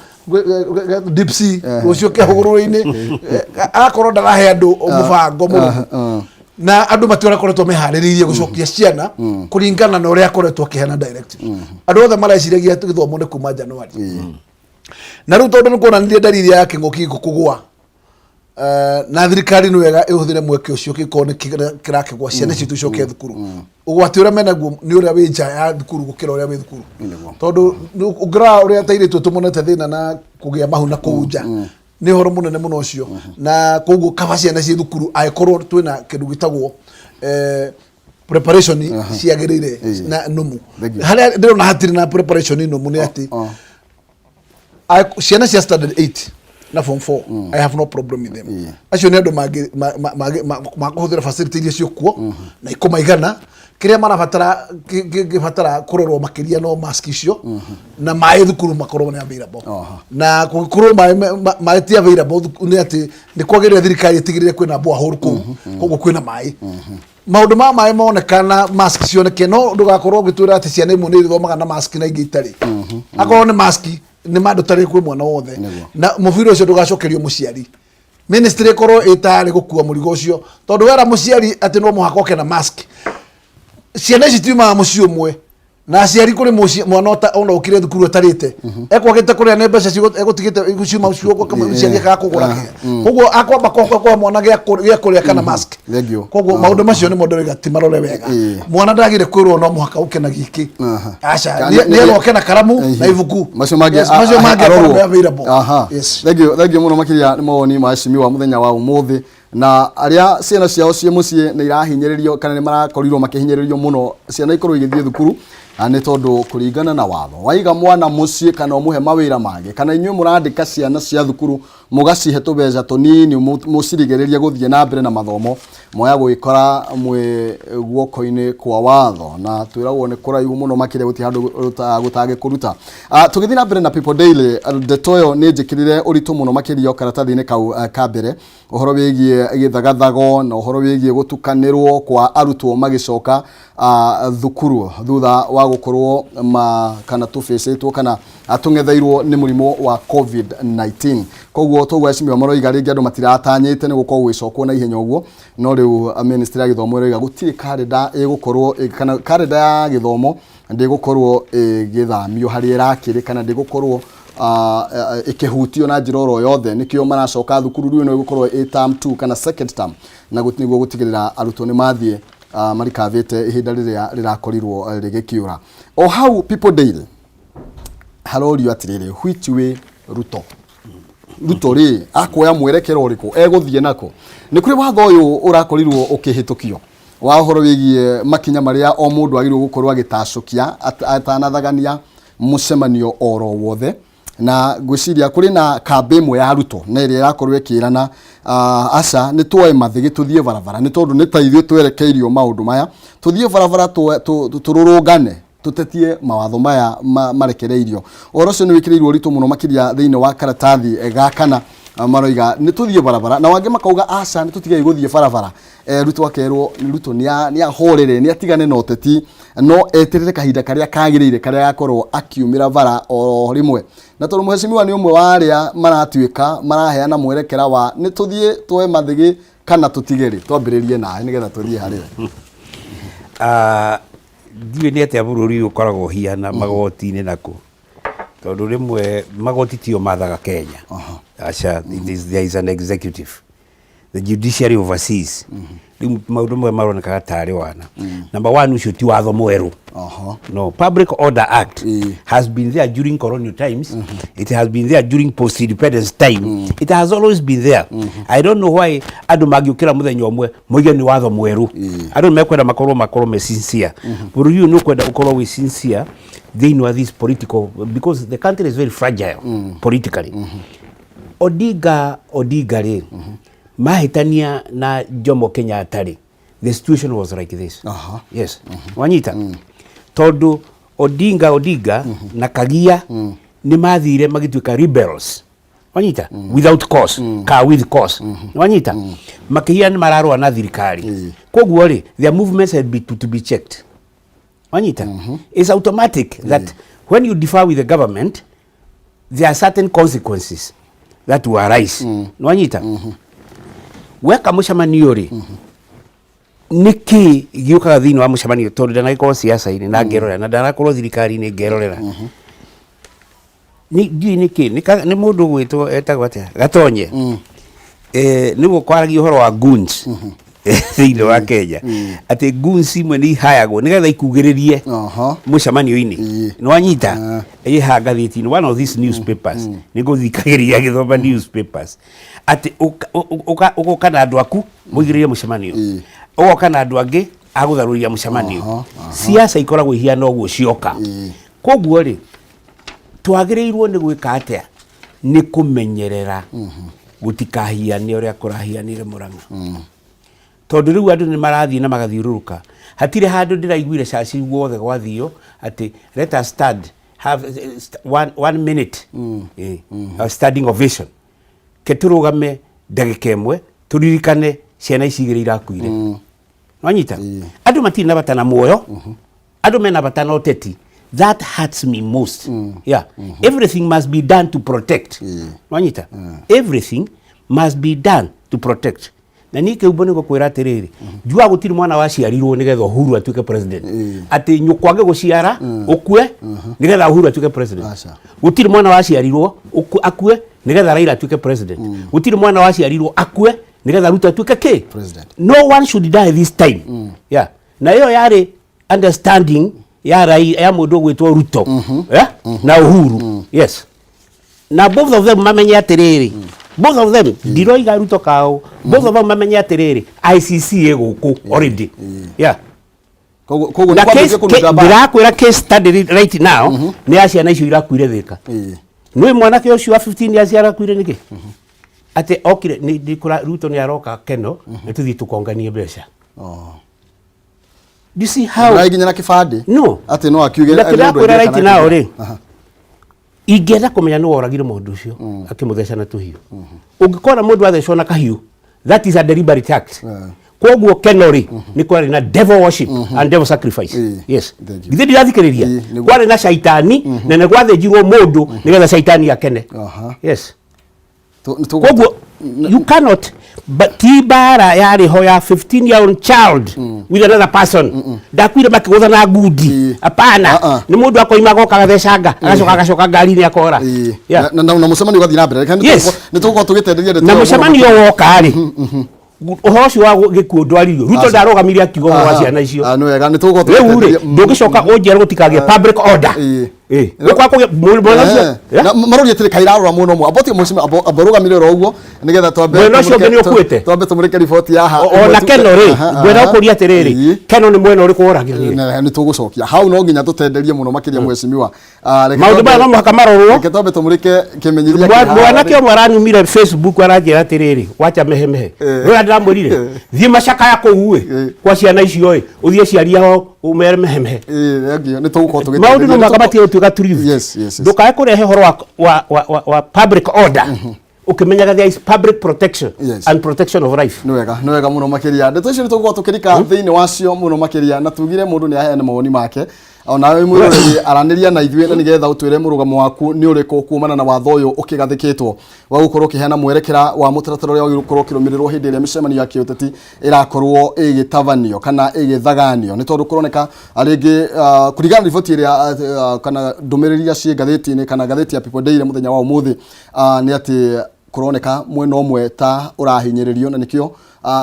deep sea, rũciũ ke hũgũrũrũ-inĩ. Agakorwo ndarahe andũ mũbango mũrũmu na andũ mati ũrĩa akoretwo meharĩrĩirie gũcokia ciana kũringana na ũrĩa akoretwo akĩheana directive. Andũ othe mareciragia atĩ gĩthomo nĩ kuma January, na rĩu tondũ nĩ kuonanirie ndariri ya kĩng'ũki gĩkũ kũgũa, na thirikari nĩ wega ĩhũthĩre mweke ũcio kĩkorwo nĩ kĩrakĩgwa, ciana citũ icoke thukuru. Ũgwati ũrĩa menaguo nĩ ũrĩa wĩ nja ya thukuru gũkĩra ũrĩa wĩ thukuru, tondũ ũngĩrora ũrĩa tairĩtu tũmonete thĩna na kũgĩa mahu na kũu nja nĩ ũhoro mũnene mũno ũcio. Na koguo kaba ciana ciĩ thukuru angĩkorwo twĩna kĩndũ gĩtagwo preparation ciagĩrĩire na nũmu. Thank you. Harĩa ndĩrona hatirĩ na preparation nũmu nĩ atĩ ciana cia standard 8 na form 4, I have no problem with them. Acio nĩ andũ makũhũthĩra facility iria ciĩkuo na ikũmaigana. Kĩrĩa marabatara kĩbatara kũrorwo makĩria no mask icio na maĩ thukuru makorwo nĩ available. Na kũngĩkorwo maĩ ti available nĩ atĩ nĩ kwagĩrĩire thirikari ĩtigĩrĩre kwĩna borehole kũu, koguo kwĩna maĩ. Maũndũ ma maĩ moneka na mask cioneke, no ndũgakorwo ũgĩtwĩra atĩ ciana imwe nĩ ithomaga na mask na ingĩ itarĩ. Akorwo nĩ mask nĩ mandatory kwĩ mwana wothe, na mũbira ũcio ndũgacokerio mũciari. Ministry ĩkorwo ĩtarĩ gũkua mũrigo ũcio, tondũ wera mũciari atĩ no mũhaka oke na mask, ciana ici tiumaga mũciĩ ũmwe na aciari kũrĩ mũciĩ mwana ona ũkire thukuru atarĩte, ekwagĩte kũrĩa nĩ mbeca egũtigĩte ciuma cio mũciari akaga kũgũra kĩa, koguo akwamba kũhe mwana gĩa kũrĩa kana mask. Thank you. Koguo maũndũ macio nĩmo ndĩroiga ti marore wega. Mwana ndagĩrĩire kwĩrwo no mũhaka ũke na gĩkĩ. Aca, nĩerwo oke na karamu na ibuku. Macio mangĩ Yes, macio mangĩ arorwo. akorwo me available. Yes. Thank you, thank you mũno makĩria nĩ mawoni ma mheshimiwa mũthenya wa ũmũthĩ. Na arĩa ciana ciao ciĩ mũciĩ nĩ irahinyĩrĩrio kana nĩ marakorirwo makĩhinyĩrĩrio mũno ciana ikorwo igĩthiĩ thukuru, na nĩ tondũ kũringana na watho waiga mwana mũciĩ kana ũmũhe mawĩra mangĩ, kana inyuĩ mũrandĩka ciana cia thukuru mũgacihe tũbeca tũnini mũcirigĩrĩrie gũthiĩ na mbere na mathomo, moya gwĩkora mwĩ guoko-inĩ kwa watho, na twĩragwo nĩ kũraihu mũno makĩria, gũtirĩ handũ gũtangĩkũruta. Tũgĩthiĩ na mbere na People Daily, ndeto ĩyo nĩ njĩkĩrĩre ũritũ mũno makĩria o karatathi-inĩ kau ka mbere, ũhoro wĩgiĩ gĩthagathago na ũhoro wĩgiĩ gũtukanĩrwo kwa arutwo magĩcoka thukuru thutha wa gũkorwo ma kana tũbĩcĩtwo kana tũng'etheirwo nĩ mũrimũ wa COVID-19. Koguo toguo acimio maroiga rĩngĩ andũ matiratanyĩte nĩ gũkorwo gũgĩcokwo na ihenya ũguo, no rĩu ministry ya gĩthomo ĩroiga gũtirĩ karenda ĩgũkorwo kana karenda ya gĩthomo ndĩgũkorwo ĩgĩthamio harĩa ĩrakĩrĩ kana ndĩgũkorwo ĩkĩhutio na njĩra oro yothe. Nĩkĩo maracoka thukuru rĩu ĩno ĩgũkorwo ĩ term 2 kana second term, na nĩguo gũtigĩrĩra arutwo nĩ mathiĩ marikavĩte ihinda rĩrĩa rĩrakorirwo rĩgĩkĩũra. O hau People Daily harorio atĩrĩrĩ, which way Ruto? Ruto rĩ akuoya mwerekero ũrĩkũ egũthiĩ nako? Nĩ kũrĩ watho ũyũ ũrakorirwo ũkĩhĩtũkio wa ũhoro wĩgiĩ makinya marĩa o mũndũ agĩrĩirwo gũkorwo agĩtacũkia atanathagania mũcemanio oro wothe, na ngwĩciria kũrĩ na kambĩ ĩmwe ya Ruto na ĩrĩa ĩrakorwo ĩkĩrana aca nĩ tuoe mathĩgĩ tũthiĩ barabara, nĩ tondũ nĩ ta ithuĩ twerekeirio maũndũ maya, tũthiĩ barabara tũrũrũngane tũtetie mawatho maya marekereirio. Ũhoro ũcio nĩ wĩkĩrĩirwo ũritũ mũno makĩria thĩinĩ wa karatathi ga kana. Maroiga nĩ tũthiĩ barabara, na wangĩ makauga aca nĩ tũtigei gũthiĩ barabara. Ruto akerwo Ruto nĩ ahorere, nĩ atigane na ũteti, no eterere kahinda karĩa kagĩrĩire karĩa agakorwo akiumĩra bara o rĩmwe. Na tondũ mheshimiwa nĩ ũmwe wa arĩa maratuĩka maraheana mwerekera wa nĩ tũthiĩ tuoe mathĩgĩ kana tũtige rĩ, twambĩrĩrie nawe nĩgetha tũthiĩ harĩ we. Ndiũĩ nĩ atĩa bũrũri ũyũ ũkoragwo ũhiana magoti-inĩ nakũ, tondũ rĩmwe magoti tio mathaga Kenya. Aca, there is an executive, the judiciary oversees. Rĩu maũndũ mamwe maronekaga tarĩ wana. Number one, ũcio ti watho mwerũ. No, Public Order Act has been there during colonial times. It has been there during post independence time. It has always been there. I don't know why andũ mangĩũkĩra mũthenya ũmwe moige nĩ watho mwerũ. Andũ nĩ mekwenda makorwo me sincere. Bũrũri ũyũ nĩ ũkwenda ũkorwo wĩ sincere thĩinĩ wa this political, because the country is very fragile politically. Odinga rĩ mahĩtania na Jomo Kenyatta rĩ, the situation was like this. Yes, wanyita, tondũ Odinga na Kagia. Nĩ mathire magĩtuĩka rebels, wanyita, without cause ka with cause, wanyita, makĩhiana nĩ mararũa na thirikari. Koguo rĩ, their movements had to be checked, wanyita. It's automatic that when you differ with the government, there are certain consequences that will arise, wanyita. Weka mũcemanio rĩ, nĩkĩ gĩũkaga thĩinĩ wa mũcemanio? Tondũ ndanagĩkorwo siasa-inĩ na ngerorera, na ndanakorwo thirikari-inĩ ngerorera. Ndiũĩ nĩkĩ nĩ mũndũ ũgwĩtwo, etagwo atĩa, Gatonye, nĩguo kwaragia ũhoro wa goons thĩinĩ wa Kenya, atĩ goons imwe nĩ ihayagwo nĩgetha ikugĩrĩrie mũcemanio-inĩ. Nĩ wanyita? Ĩha ngathĩti-inĩ, one of these newspapers, nĩ ngũthikagĩrĩria agĩthoma newspapers atĩ ũgoka na andũ aku mũigĩrĩrie mũcemanio, ũgoka na andũ angĩ agũtharũria mũcemanio. Siasa ikoragwo ihiana ũguo cioka. Koguo rĩ, twagĩrĩirwo nĩ gwĩka atĩa? Nĩ kũmenyerera gũtikahiane ũrĩa kũrahianire Mũrang'a, tondũ rĩu andũ nĩ marathiĩ na magathiũrũrũka. Hatirĩ handũ ndĩraiguire caci guothe gwathio atĩ let us stand, have one minute standing ovation, ke tũrũgame ndagĩka ĩmwe tũririkane ciana ici igĩrĩ irakuire. Wanyita? Andũ matirĩ na bata na muoyo, andũ mena bata na ũteti. That hurts me most. Yeah, everything must be done to protect, wanyita, everything must be done to protect. Na niĩ kĩumbo nĩ gũkwĩra atĩrĩrĩ, njugaga gũtirĩ mwana waciarirwo nĩgetha Uhuru atuĩke president, atĩ nyũkwa agĩgũciara ũkue nĩgetha Uhuru atuĩke president. Aca. Gũtirĩ mwana waciarirwo akue nĩgetha Raila atuĩke president. Gũtirĩ mwana waciarirwo akue nĩgetha Ruto atuĩke kĩ? President. No one should die this time. Yeah, na ĩyo yarĩ understanding ya ya mũndũ ũgwĩtwo Ruto, yeah? Na Uhuru, yes. Na both of them mamenye atĩrĩrĩ, both of them, ndiroiga Ruto kao, both of them mamenye atĩrĩrĩ, ICC ĩ gũkũ already, yeah. Koguo Na nĩ kwambĩrĩria kũnunga mbara. Ndĩrakwĩra, case study right now nĩ ya ciana icio irakuire Thĩka. Nĩ mwanake ũcio wa 15 years arakuire nĩkĩ? Atĩ okire Ruto nĩ aroka Keno, nĩ tũthiĩ tũkonganie mbeca. Do you see how Ndũraiginya na kĩbandĩ. No. Atĩ no akiuge Na mũndũ kĩrakwĩra aingĩre right kana now aingĩre. rĩ, ingĩenda kũmenya nĩ woragire mũndũ ũcio akĩmũtheca na tũhiũ. Ũngĩkora mũndũ athecwo na kahiũ, that is a deliberate act. Koguo Keno rĩ, nĩ kwarĩ na devil worship and devil sacrifice. Yes. Thank you. Githĩ ndirathikĩrĩria? Ĩĩ, nĩguo. Kwarĩ na caitani na nĩ gwathĩnjirwo mũndũ nĩgetha caitani akene. Yes. Koguo you cannot, but ti mbara yarĩ ho ya 15 year old child with another person ndakuire makĩgũtha na ngundi. Hapana. Nĩ mũndũ akoima agoka agathecanga, agacoka agacoka ngari-inĩ akora. Yeah. Na mũcemanio ũgathiĩ na mbere. Reke nĩ tũgũkorwo tũgĩtenderia ndeto Na ĩyo mũno. Mũcemanio woka rĩ, ũhoro ũcio wa gĩkuũ ndwaririo. Ruto Aca. ndarũgamire akiuga ũhoro wa ciana icio. Ah, nĩ wega, nĩ tũgũkorwo Rĩu rĩ, tũgĩtenderia. ndũngĩcoka ũnjĩre gũtikagĩe public order. Gũkwa kũgĩa mwena ũcio. Eh. Na maroria atĩrĩ, kairarora mwena ũmwe amba ũtige mũcima amba ũrũgamire oro ũguo nĩgetha twambe Mwena ũcio ũngĩ nĩ ũkuĩte. Twambe tũmũrĩke riboti haha. Ona Keno rĩ, ngwenda gũkũria atĩrĩrĩ, Keno nĩ mwena ũrĩkũ woragĩrire? Nĩ tũgũcokia hau, no nginya tũtenderie mũno makĩria, mheshimiwa. Ah, reke Maũndũ maya no mũhaka marorwo. Reke twambe tũmũrĩke kĩmenyithia kĩ haha. Mwanake ũmwe aranyumire Facebook aranjĩra atĩrĩrĩ, wacha mehemehe. Rĩrĩa ndĩramwĩrire thiĩ macakaya kũu ĩ, kwa ciana icio ĩ, ũthiĩ ciari ao ũmere mehemehe. Ĩĩ, thank you. Nĩ tũgũkorwo tũgĩtenderia. Maũndũ no mũhaka matige gũtuĩka tulivu. Yes. Ndũkae kũrehe ũhoro wa public order ũkĩmenyaga there is public protection and protection of life. Nĩ wega, nĩ wega mũno makĩria. Ndeto icio nĩ tũgũkorwo tũkĩrika thĩinĩ wacio mũno makĩria, na tugire mũndũ nĩ aheane mawoni make. Onawe mwĩroreri, aranĩria na ithuĩ na nĩgetha ũtwĩre mũrũgamo waku nĩ ũrĩkũ kumana na watho ũyũ ũkĩgathĩkĩtwo wa gũkorwo ũkĩheana mwerekera wa mũtaratara ũrĩa wagĩrĩirwo gũkorwo ũkĩrũmĩrĩrwo hĩndĩ ĩrĩa mĩcemanio ya kĩũteti ĩrakorwo ĩgĩtabanio kana ĩgĩthaganio. Nĩ tondũ kũroneka rĩngĩ, kũringana na riboti ĩrĩa kana ndũmĩrĩri iria ciĩ ngathĩti-inĩ kana ngathĩti ya People Daily mũthenya wa ũmũthĩ, nĩ atĩ kũroneka mwena ũmwe ta ũrahinyĩrĩrio, na nĩkĩo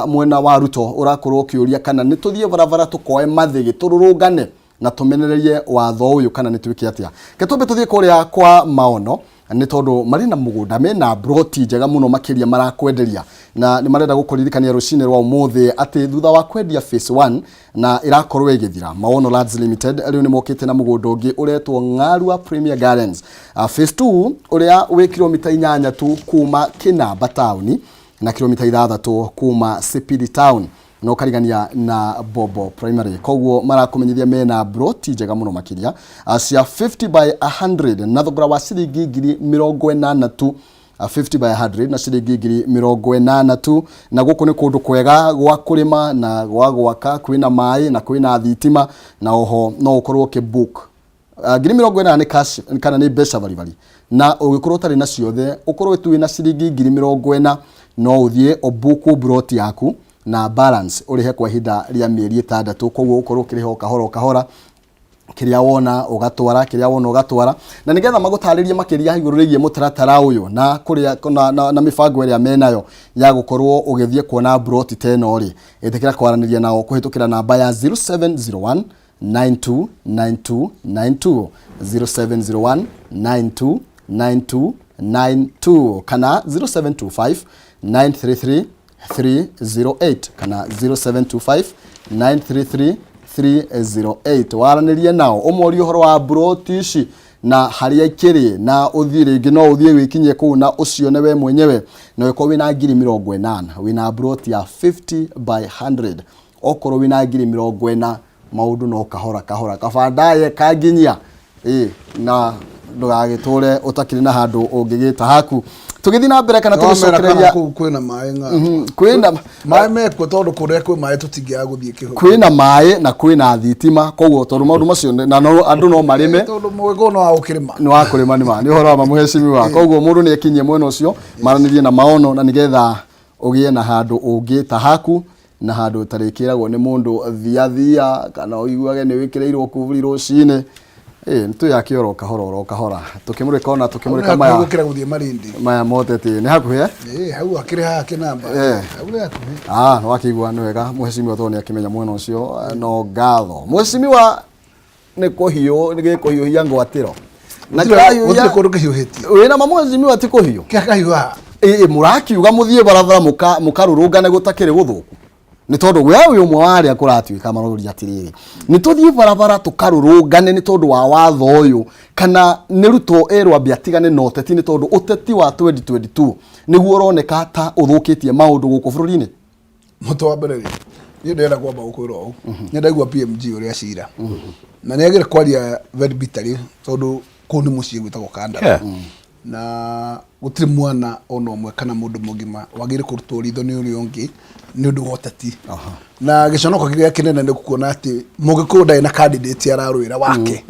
mwena wa Ruto ũrakorwo ũkĩũria kana nĩ tũthiĩ barabara tũkoe mathĩgĩ tũrũrũngane na tũmenererie watho ũyũ kana nĩ twĩke atĩa. Ke twambe tũthiĩ kũrĩa kwa Maono, nĩ tondũ marĩ na mũgũnda mena broti njega mũno makĩria marakwenderia, na nĩ marenda gũkũririkania rũcinĩ rwa ũmũthĩ atĩ thutha wa kwendia phase 1 na ĩrakorwo ĩgĩthira, Maono Lands Limited rĩu nĩ mokĩte na mũgũnda ũngĩ ũretwo Ng'arua Premier Gardens phase 2, ũrĩa wĩ kilomita 8 tu kuma Kĩnamba taũni na kilomita 6 kuma Sipili town. Na ũkarigania na Bobo Primary. Koguo marakũmenyithia mena broti njega mũno makĩria cia 50 by 100 na thogora wa ciringi 80,000 tu, 50 by 100 na ciringi 80,000 tu. Na gũkũ nĩ kũndũ kwega gwa kũrĩma na gwa gwaka, kwĩna maĩ na kwĩna thitima, na oho no ũkorwo ũkĩbook. 80,000 nĩ cash kana nĩ mbeca baribari, na ũngĩkorwo ũtarĩ na ciothe, ũkorwo tu wĩna ciringi 40,000, no ũthiĩ ũbuku broti yaku na balance ũrĩhe kwa ihinda rĩa mĩeri 6. Koguo ũkorwo ũkĩrĩha o kahora o kahora, kĩrĩa wona ũgatwara, kĩrĩa wona ũgatwara. Na nĩgetha magũtarĩrie makĩria igũrũ rĩgiĩ mũtaratara ũyũ na kũrĩa na mĩbango ĩrĩa menayo ya gũkorwo ũgĩthiĩ kuona broti ta ĩno rĩ, ĩtĩkĩra kwaranĩria nao kũhĩtũkĩra namba ya 0701 929292, 0701 929292, kana 0725 933 308, kana 0725 933 308. Waranĩrie nao, ũmorie ũhoro wa broti ici na harĩa ikĩrĩ, na ũthiĩ rĩngĩ, no ũthiĩ wĩkinyie kũu na ũcione we mwenyewe. Na ũgĩkorwo wĩna 80,000, wĩna broti ya 50 by 100. Okorwo wĩna 40,000, maũndũ no kahora kahora kabandaye kanginyia ĩ, na ndũgagĩtũre ũtakĩrĩ na handũ ũngĩgĩta haku. Tũgĩthiĩ na mbere kana Wamera kana tũgĩcokereria kũu kwĩna maĩ ng'a Kwĩna maĩ mekuo, tondũ kũrĩa kwĩ maĩ tũtingĩaga gũthiĩ kĩhũ. Kwĩna maĩ na kwĩna thitima, koguo tondũ maũndũ macio na no andũ no marĩme. Tondũ mũgĩkũyũ no wa gũkĩrĩma. Nĩ wa kũrĩma, nĩ ma nĩ ũhoro wa ma, mũhecimiwa. Koguo mũndũ nĩ ekinyie mwena ũcio, maranĩrie na maono, na nĩgetha ũgĩe na handũ ũngĩta haku, na handũ ũtarĩkĩragwo nĩ mũndũ thia thia, kana ũiguage nĩ wĩkĩrĩirwo kuburi rũcinĩ. Ĩ nĩ twĩyake oro kahora oro kahora, tũkĩmũrĩka ona tũkĩmũrĩka maya gũkĩra gũthiĩ Malindi. Maya moteti nĩ hakuhĩ, eh? Ĩ hau akĩrĩ haha kĩnamba. Hau nĩ hakuhĩ. Ah, nĩ wakĩigua nĩ wega mũhecimiwa, tondũ nĩ akĩmenya mwena ũcio. No ngatho mũhecimiwa, nĩ kũhiũ nĩ gĩkũhiũhia ngwatĩro na Gũtirĩ kĩrahiũhia. kũndũ kĩhiũhĩtie. Wĩna ma, mũhecimiwa, ti kũhiũ? Kĩa kahiũha. Ĩ mũrakiuga mũthiĩ barabara mũkarũrũngane gũtakĩrĩ gũthũku, nĩ tondũ we wĩ ũmwe wa arĩa kũratuĩka maroria atĩrĩrĩ, nĩ tũthiĩ barabara tũkarũrũngane nĩ tondũ wa watho ũyũ, kana nĩ Ruto erwo ambe atigane na ũteti, nĩ tondũ ũteti wa 2022 nĩguo ũroneka ta ũthũkĩtie maũndũ gũkũ bũrũri-inĩ? Mũtũ wa mbere rĩ, niĩ ndĩrenda kwamba gũkwĩra ũũ, nĩ ndaigua PMG ũrĩa cira na nĩ agĩrĩ kwaria very bitterly, tondũ kũu nĩ mũciĩ gwĩtagwo Kandara. Na gũtirĩ mwana ona ũmwe kana mũndũ mũgima wagĩrĩire kũrutwo ritho nĩ ũrĩa ũngĩ nĩ ũndũ wa ũteti. Na gĩconoko kĩrĩa kĩnene nĩ kuona atĩ Mũgĩkũyũ ndarĩ na candidate ararũĩra wake,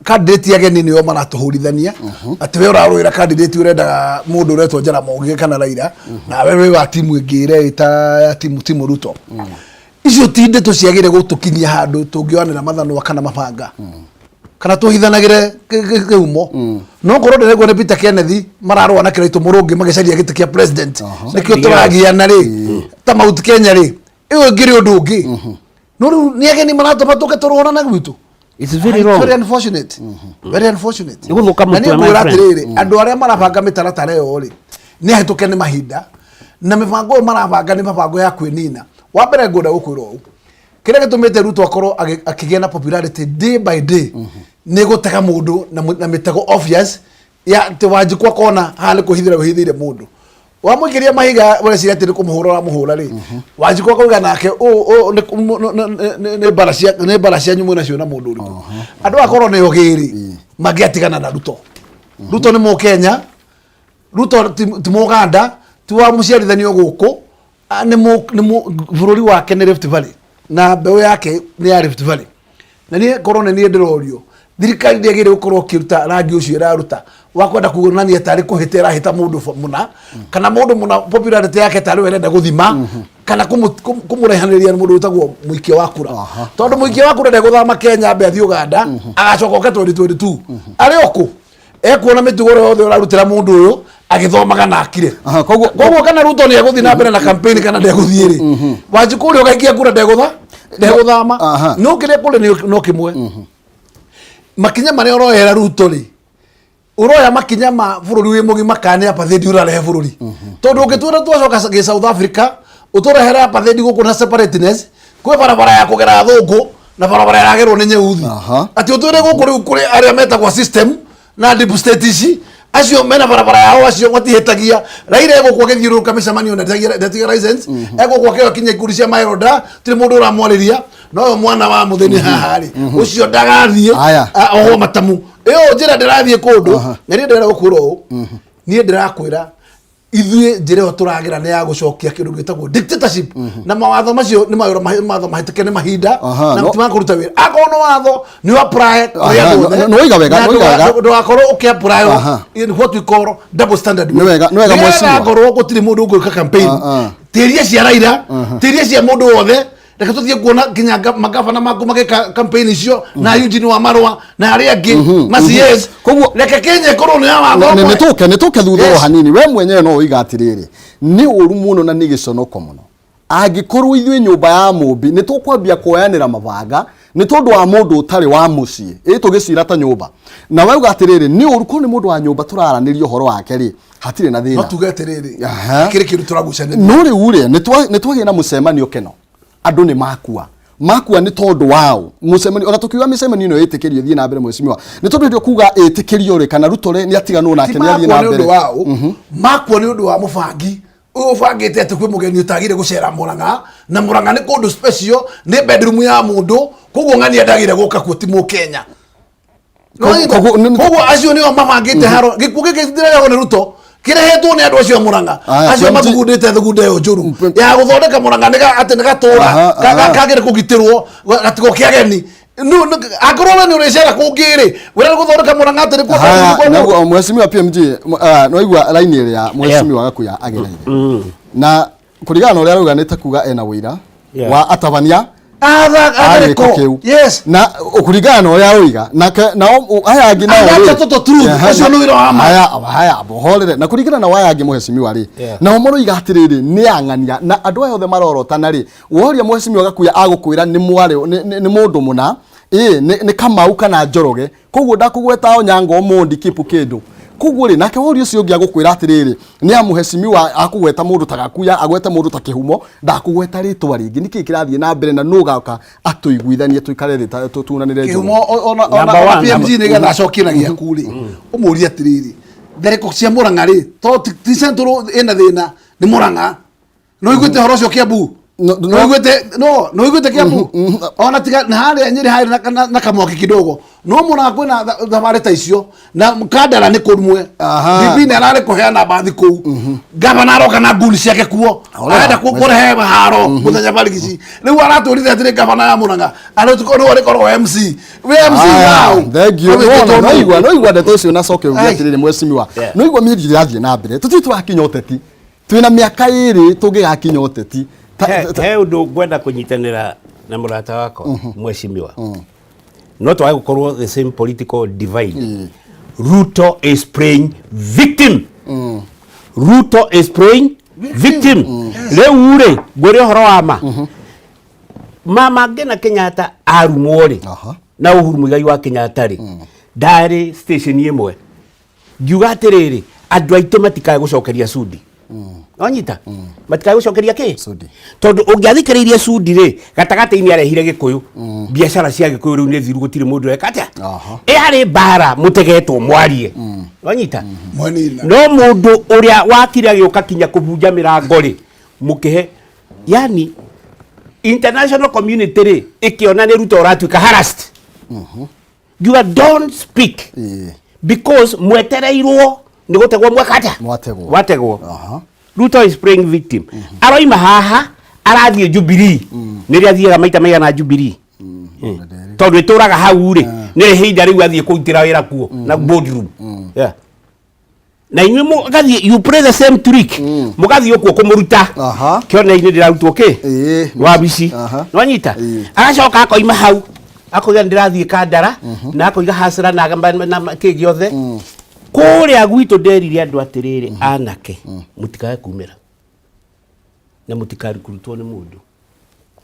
candidate ageni nĩo maratũhũrithania, atĩ we ũrarũĩra candidate ũrendaga mũndũ ũretwo Jaramogi kana Raila, nawe wĩ wa timu ĩngĩ ĩreĩta ya timu Ruto. Icio ti ndeto ciagĩrĩire gũtũkinyia handũ tũngĩoanĩra mathanwa kana mabanga kana tũhithanagĩre kĩhumo. No korwo ndĩraigua nĩ Peter Kenneth mararũa na Kĩraitũ Mũrũngĩ magĩcaria gĩtĩ kĩa president, nĩkĩo tũragiana rĩ ta Mount Kenya rĩ, ĩyo ĩngĩrĩ ũndũ ũngĩ. No rĩu nĩ ageni maratũma tũke tũrũana gwitũ. It's very wrong. Very unfortunate. Very unfortunate. Nĩ gũthũka Na niĩ mũtwe, my ngwĩra friend. atĩrĩrĩ, andũ arĩa marabanga mĩtaratara ĩyo rĩ, nĩ ahĩtũke nĩ mahinda, na mĩbango ĩyo marabanga nĩ mĩbango ya kwĩnina. Wa mbere ngwenda gũkwĩra ũũ, kĩrĩa gĩtũmĩte Ruto akorwo akĩgĩa na popularity day by day nĩ gũtega mũndũ na mĩtego obvious ya atĩ Wanjikũ akona haha nĩ kwĩhithĩra wĩhithĩire mũndũ, wamũikĩria mahiga, ũreciria atĩ nĩ kũmũhũra ũramũhũra rĩ, Wanjikũ akauga nake ũũ nĩ mbara cianyu mwĩ nacio na mũndũ ũrĩkũ. Andũ akorwo nĩ ogĩ rĩ, mangĩatigana na Ruto. Ruto nĩ Mũkenya, Ruto ti Mũganda, ti wa mũciarithanio gũkũ. Nĩ bũrũri wake nĩ Rift Valley na mbeũ yake nĩ ya Rift Valley. Na niĩ korwo nĩ niĩ ndĩrorio, thirikari ndĩagĩrĩire gũkorwo ĩkĩruta rangi ũcio ĩraruta wa kwenda kuonania tarĩ kũhĩta ĩrahĩta mũndũ mũna kana mũndũ mũna, popularity yake tarĩ we ĩrenda gũthima kana kũmũraihanĩrĩria na mũndũ wĩtagwo mũikia wa kura, tondũ mũikia wa kura ndegũthama Kenya ambe athiĩ Uganda agacoka oke 2022 arĩ o kũ ekuona mĩtugo ĩrĩa yothe ũrarutĩra mũndũ ũyũ agĩthomaga na akire. Koguo kana Ruto nĩ egũthiĩ na mbere na campaign kana ndegũthiĩ rĩ, Wanjikũ ũrĩa ũgaikia kura ndegũtha ndegũthama. No kĩrĩa kũrĩ no kĩmwe, makinya marĩa ũroera Ruto rĩ, ũroya makinya ma bũrũri wĩ mũgima kana nĩ apartheid ũrarehe bũrũri? Tondũ ũngĩtwĩra twacoka gĩ South Africa, ũtũrehere apartheid gũkũ na separateness, kwĩ barabara ya kũgera athũngũ na barabara ĩragerwo nĩ nyeuthi, atĩ ũtwĩre gũkũ rĩu kũrĩ arĩa metagwo system na deep state ici Acio mena barabara yao, acio matihĩtagia. Raila egũkũ agĩthiũrũrũka mĩcemanio na ndetiga license, egũkũ akĩoya kinya ikundi cia maheroda, tirĩ mũndũ ũramwarĩria. No ũyũ mwana wa mũthĩni haha rĩ, ũcio ndagathiĩ. Aya. Ohwo matamu ĩyo njĩra ndĩrathiĩ kũndũ. Na niĩ ndĩrenda gũkwĩra ũũ, niĩ ndĩrakwĩra ithuĩ njĩra ĩyo tũragĩra nĩ ya gũcokia kĩndũ gĩtagwo dictatorship, na mawatho macio nĩ mawĩra mawatho mahĩtũke nĩ mahinda na timakũruta wĩra. Akorwo nĩ watho nĩ apply kũrĩ andũ othe. Nĩ waiga wega, Na nĩ waiga wega. Ndũgakorwo ũkĩ apply in what we call double standard. Nĩ wega, nĩ wega, Nĩgetha mheshimiwa. ngorwo gũtirĩ mũndũ ũgwĩka campaign, tĩria cia Raila, tĩria cia mũndũ wothe. Reke tũthiĩ kuona nginya magavana maku magĩka campaign icio na Eugene wa Marũa na arĩa angĩ ma CS. Reke Kenya ĩkorwo nĩ ya watho ũmwe. Nĩ tũke thutha o hanini. We mwenyewe no ũiga atĩrĩrĩ, nĩ ũru mũno na nĩ gĩconoko mũno angĩkorwo ithuĩ nyũmba ya mũmbi nĩ tũkwambia kuoyanĩra mabanga nĩ tondũ wa mũndũ ũtarĩ wa mũciĩ, ĩ tũgĩcira ta nyũmba. Na we uga atĩrĩrĩ, nĩ ũru korwo nĩ mũndũ wa nyũmba tũraranĩria ũhoro wake rĩ, hatirĩ na No thĩna. tuge atĩrĩrĩ, kĩrĩ kĩndũ tũragucania. No rĩu rĩ, nĩ twagĩa na mũcemanio keno, andũ nĩ makua makua nĩ tondũ wao mũcemanio. Ona tũkiuga mĩcemanio ĩno ĩtĩkĩrio ĩthiĩ na mbere, mheshimiwa, nĩ tondũ hĩndĩ ĩyo kuga ĩtĩkĩrio rĩ, kana Ruto rĩ, nĩ atiganwo nake Ti nĩ athiĩ makua na nĩ ũndũ mbere. wao, makua nĩ ũndũ wa mũbangi ũyũ ũbangĩte atĩ kwĩ mũgeni ũtagire gũcera Mũrang'a, na Mũrang'a nĩ kũndũ special, nĩ bedroom ya mũndũ, koguo ng'ania ndagire gũka kuo ti mũkenya. Koguo acio nĩo mabangĩte haro. Gĩkuũ gĩkĩ gĩtirehwo nĩ Ruto, kĩrehetwo nĩ andũ acio a Mũrang'a, Aya, acio PMG mathugundĩte thugunda ĩyo njũru ya gũthondeka Mũrang'a atĩ nĩ gatũra kagĩrĩ kũgitĩrwo gatigoke ageni. Angĩkorwo we nĩ ũrĩcera kũngĩ rĩ, wĩra nĩ gũthondeka Mũrang'a atĩ nĩ kuo Haya, kwa mũndũ. naguo mheshimiwa PMG, nĩwaigua raini ĩrĩa mheshimiwa Gakuya agereire, na kũringana na ũrĩa arauga nĩ ta kuga ena ũira wa atabania Atha a gĩko atharĩko kĩu. Yes. Na kũringana na ũrĩa aroiga nake, nao aya angĩ nao And that's rĩ- a total truth. Ũcio nĩ ũira wa ma. Haya, haya, mũhorere. Na kũringana na aya angĩ, mheshimiwa rĩ, nao maroiga atĩrĩrĩ, nĩ ang'ania na andũ aya othe marorotana rĩ, woria mheshimiwa Gakuya agũkwĩra nĩ mwarĩ nĩ mũndũ mũna, ĩ nĩ Kamau kana Njoroge, koguo ndakũgweta Onyango, Omondi, Kipu kĩndũ. Koguo rĩ, nake woria ũcio ũngĩ agũkwĩra atĩrĩrĩ, nĩ a mheshimiwa akũgweta mũndũ ta Gakuya, agwete mũndũ ta Kĩhumo, ndakũgweta rĩtwa rĩngĩ. Nĩkĩ kĩrathiĩ na mbere na nũ gaka atũiguithanie tũikare thĩ tunanĩre njũgũ? Kĩhumo ona Number ona one, PMG nĩgetha acokie na gĩaku rĩ, ũmũrie atĩrĩrĩ, tharĩko cia Mũrang'a rĩ, to ti Central ĩna thĩna, nĩ Mũrang'a. Nĩ ũiguĩte ũhoro ũcio Kiambu? No. Nĩ ũiguĩte? No nĩ ũiguĩte Kiambu ona tiga na harĩa Nyĩrĩ harĩ na kamwaki kidogo, no Mũrang'a kwĩna thabarĩ ta icio, na Kandara nĩ kũmwe. DP nĩ ararĩ kũheana mbathi kũu, gavana aroka na nguni ciake kuo, arenda kũrehe haro mũthenya barigici. Rĩu aratwĩrire atĩrĩ, gavana ya Mũrang'a arĩtuko nĩwe ũrĩkorwo MC, we MC wao. Thank you. Ũgĩtĩtwo Nĩwona, nũ? noigua ndeto icio na coke uge Ai. atĩrĩrĩ, mheshimiwa, noigua mĩario ĩrathiĩ na mbere, tũtirĩ tũrakinya ũteti, twĩna mĩaka 2 tũngĩgakinya ũteti. He ũndũ ngwenda kũnyitanĩra na mũrata wakwa mheshimiwa, no twage gũkorwo the same political divide. Ruto is playing victim. Ruto is playing victim. Rĩu rĩ, ngwĩre ũhoro wa ma, mama Ngina Kenyatta arumwo rĩ, na Uhuru Muigai wa Kenyatta rĩ, ndarĩ station ĩmwe ngiuga atĩrĩrĩ, andũ aitũ matikae gũcokeria Sudi. Wanyita, matikae gũcokeria kĩ? Sudi. Tondũ ũngĩathikĩrĩirie Sudi rĩ, gatagatĩ-inĩ arehire Gĩkũyũ, biacara cia Gĩkũyũ rĩu nĩ thiru, gũtirĩ mũndũ eka atĩa. Ĩarĩ mbara mũtegetwo mwarie, wanyita? Mwenina. No mũndũ ũrĩa wakire agĩũka kinya kũbunja mĩrango rĩ, mũkĩhe yani international community rĩ, ĩkĩona nĩ Ruto ũratuĩka harassed. You don't speak because mwetereirwo nĩ gũtegwo mweka atĩa? Mwategwo. Wategwo. Ruto is playing victim. Aroima haha arathiĩ Jubilee, nĩrĩ athiaga maita maigana Jubilee? Tondũ ĩtũraga hau rĩ, nĩ ihinda rĩu athiĩ kũrutĩra wĩra kuo na boardroom. Yeah. Na inyuĩ mũgathiĩ, you play the same trick, mũgathiĩ ũkuo kũmũruta kĩonei-inĩ ndĩrarutwo kĩ wabici. Nĩwanyita? Agacoka akoima hau akoiga ndĩrathiĩ Kandara, na akoiga hasra na kĩ gĩothe kũrĩa gwitũ. Nderire andũ atĩrĩrĩ, anake, mũtikae kumĩra na mũtikarutwo nĩ mũndũ.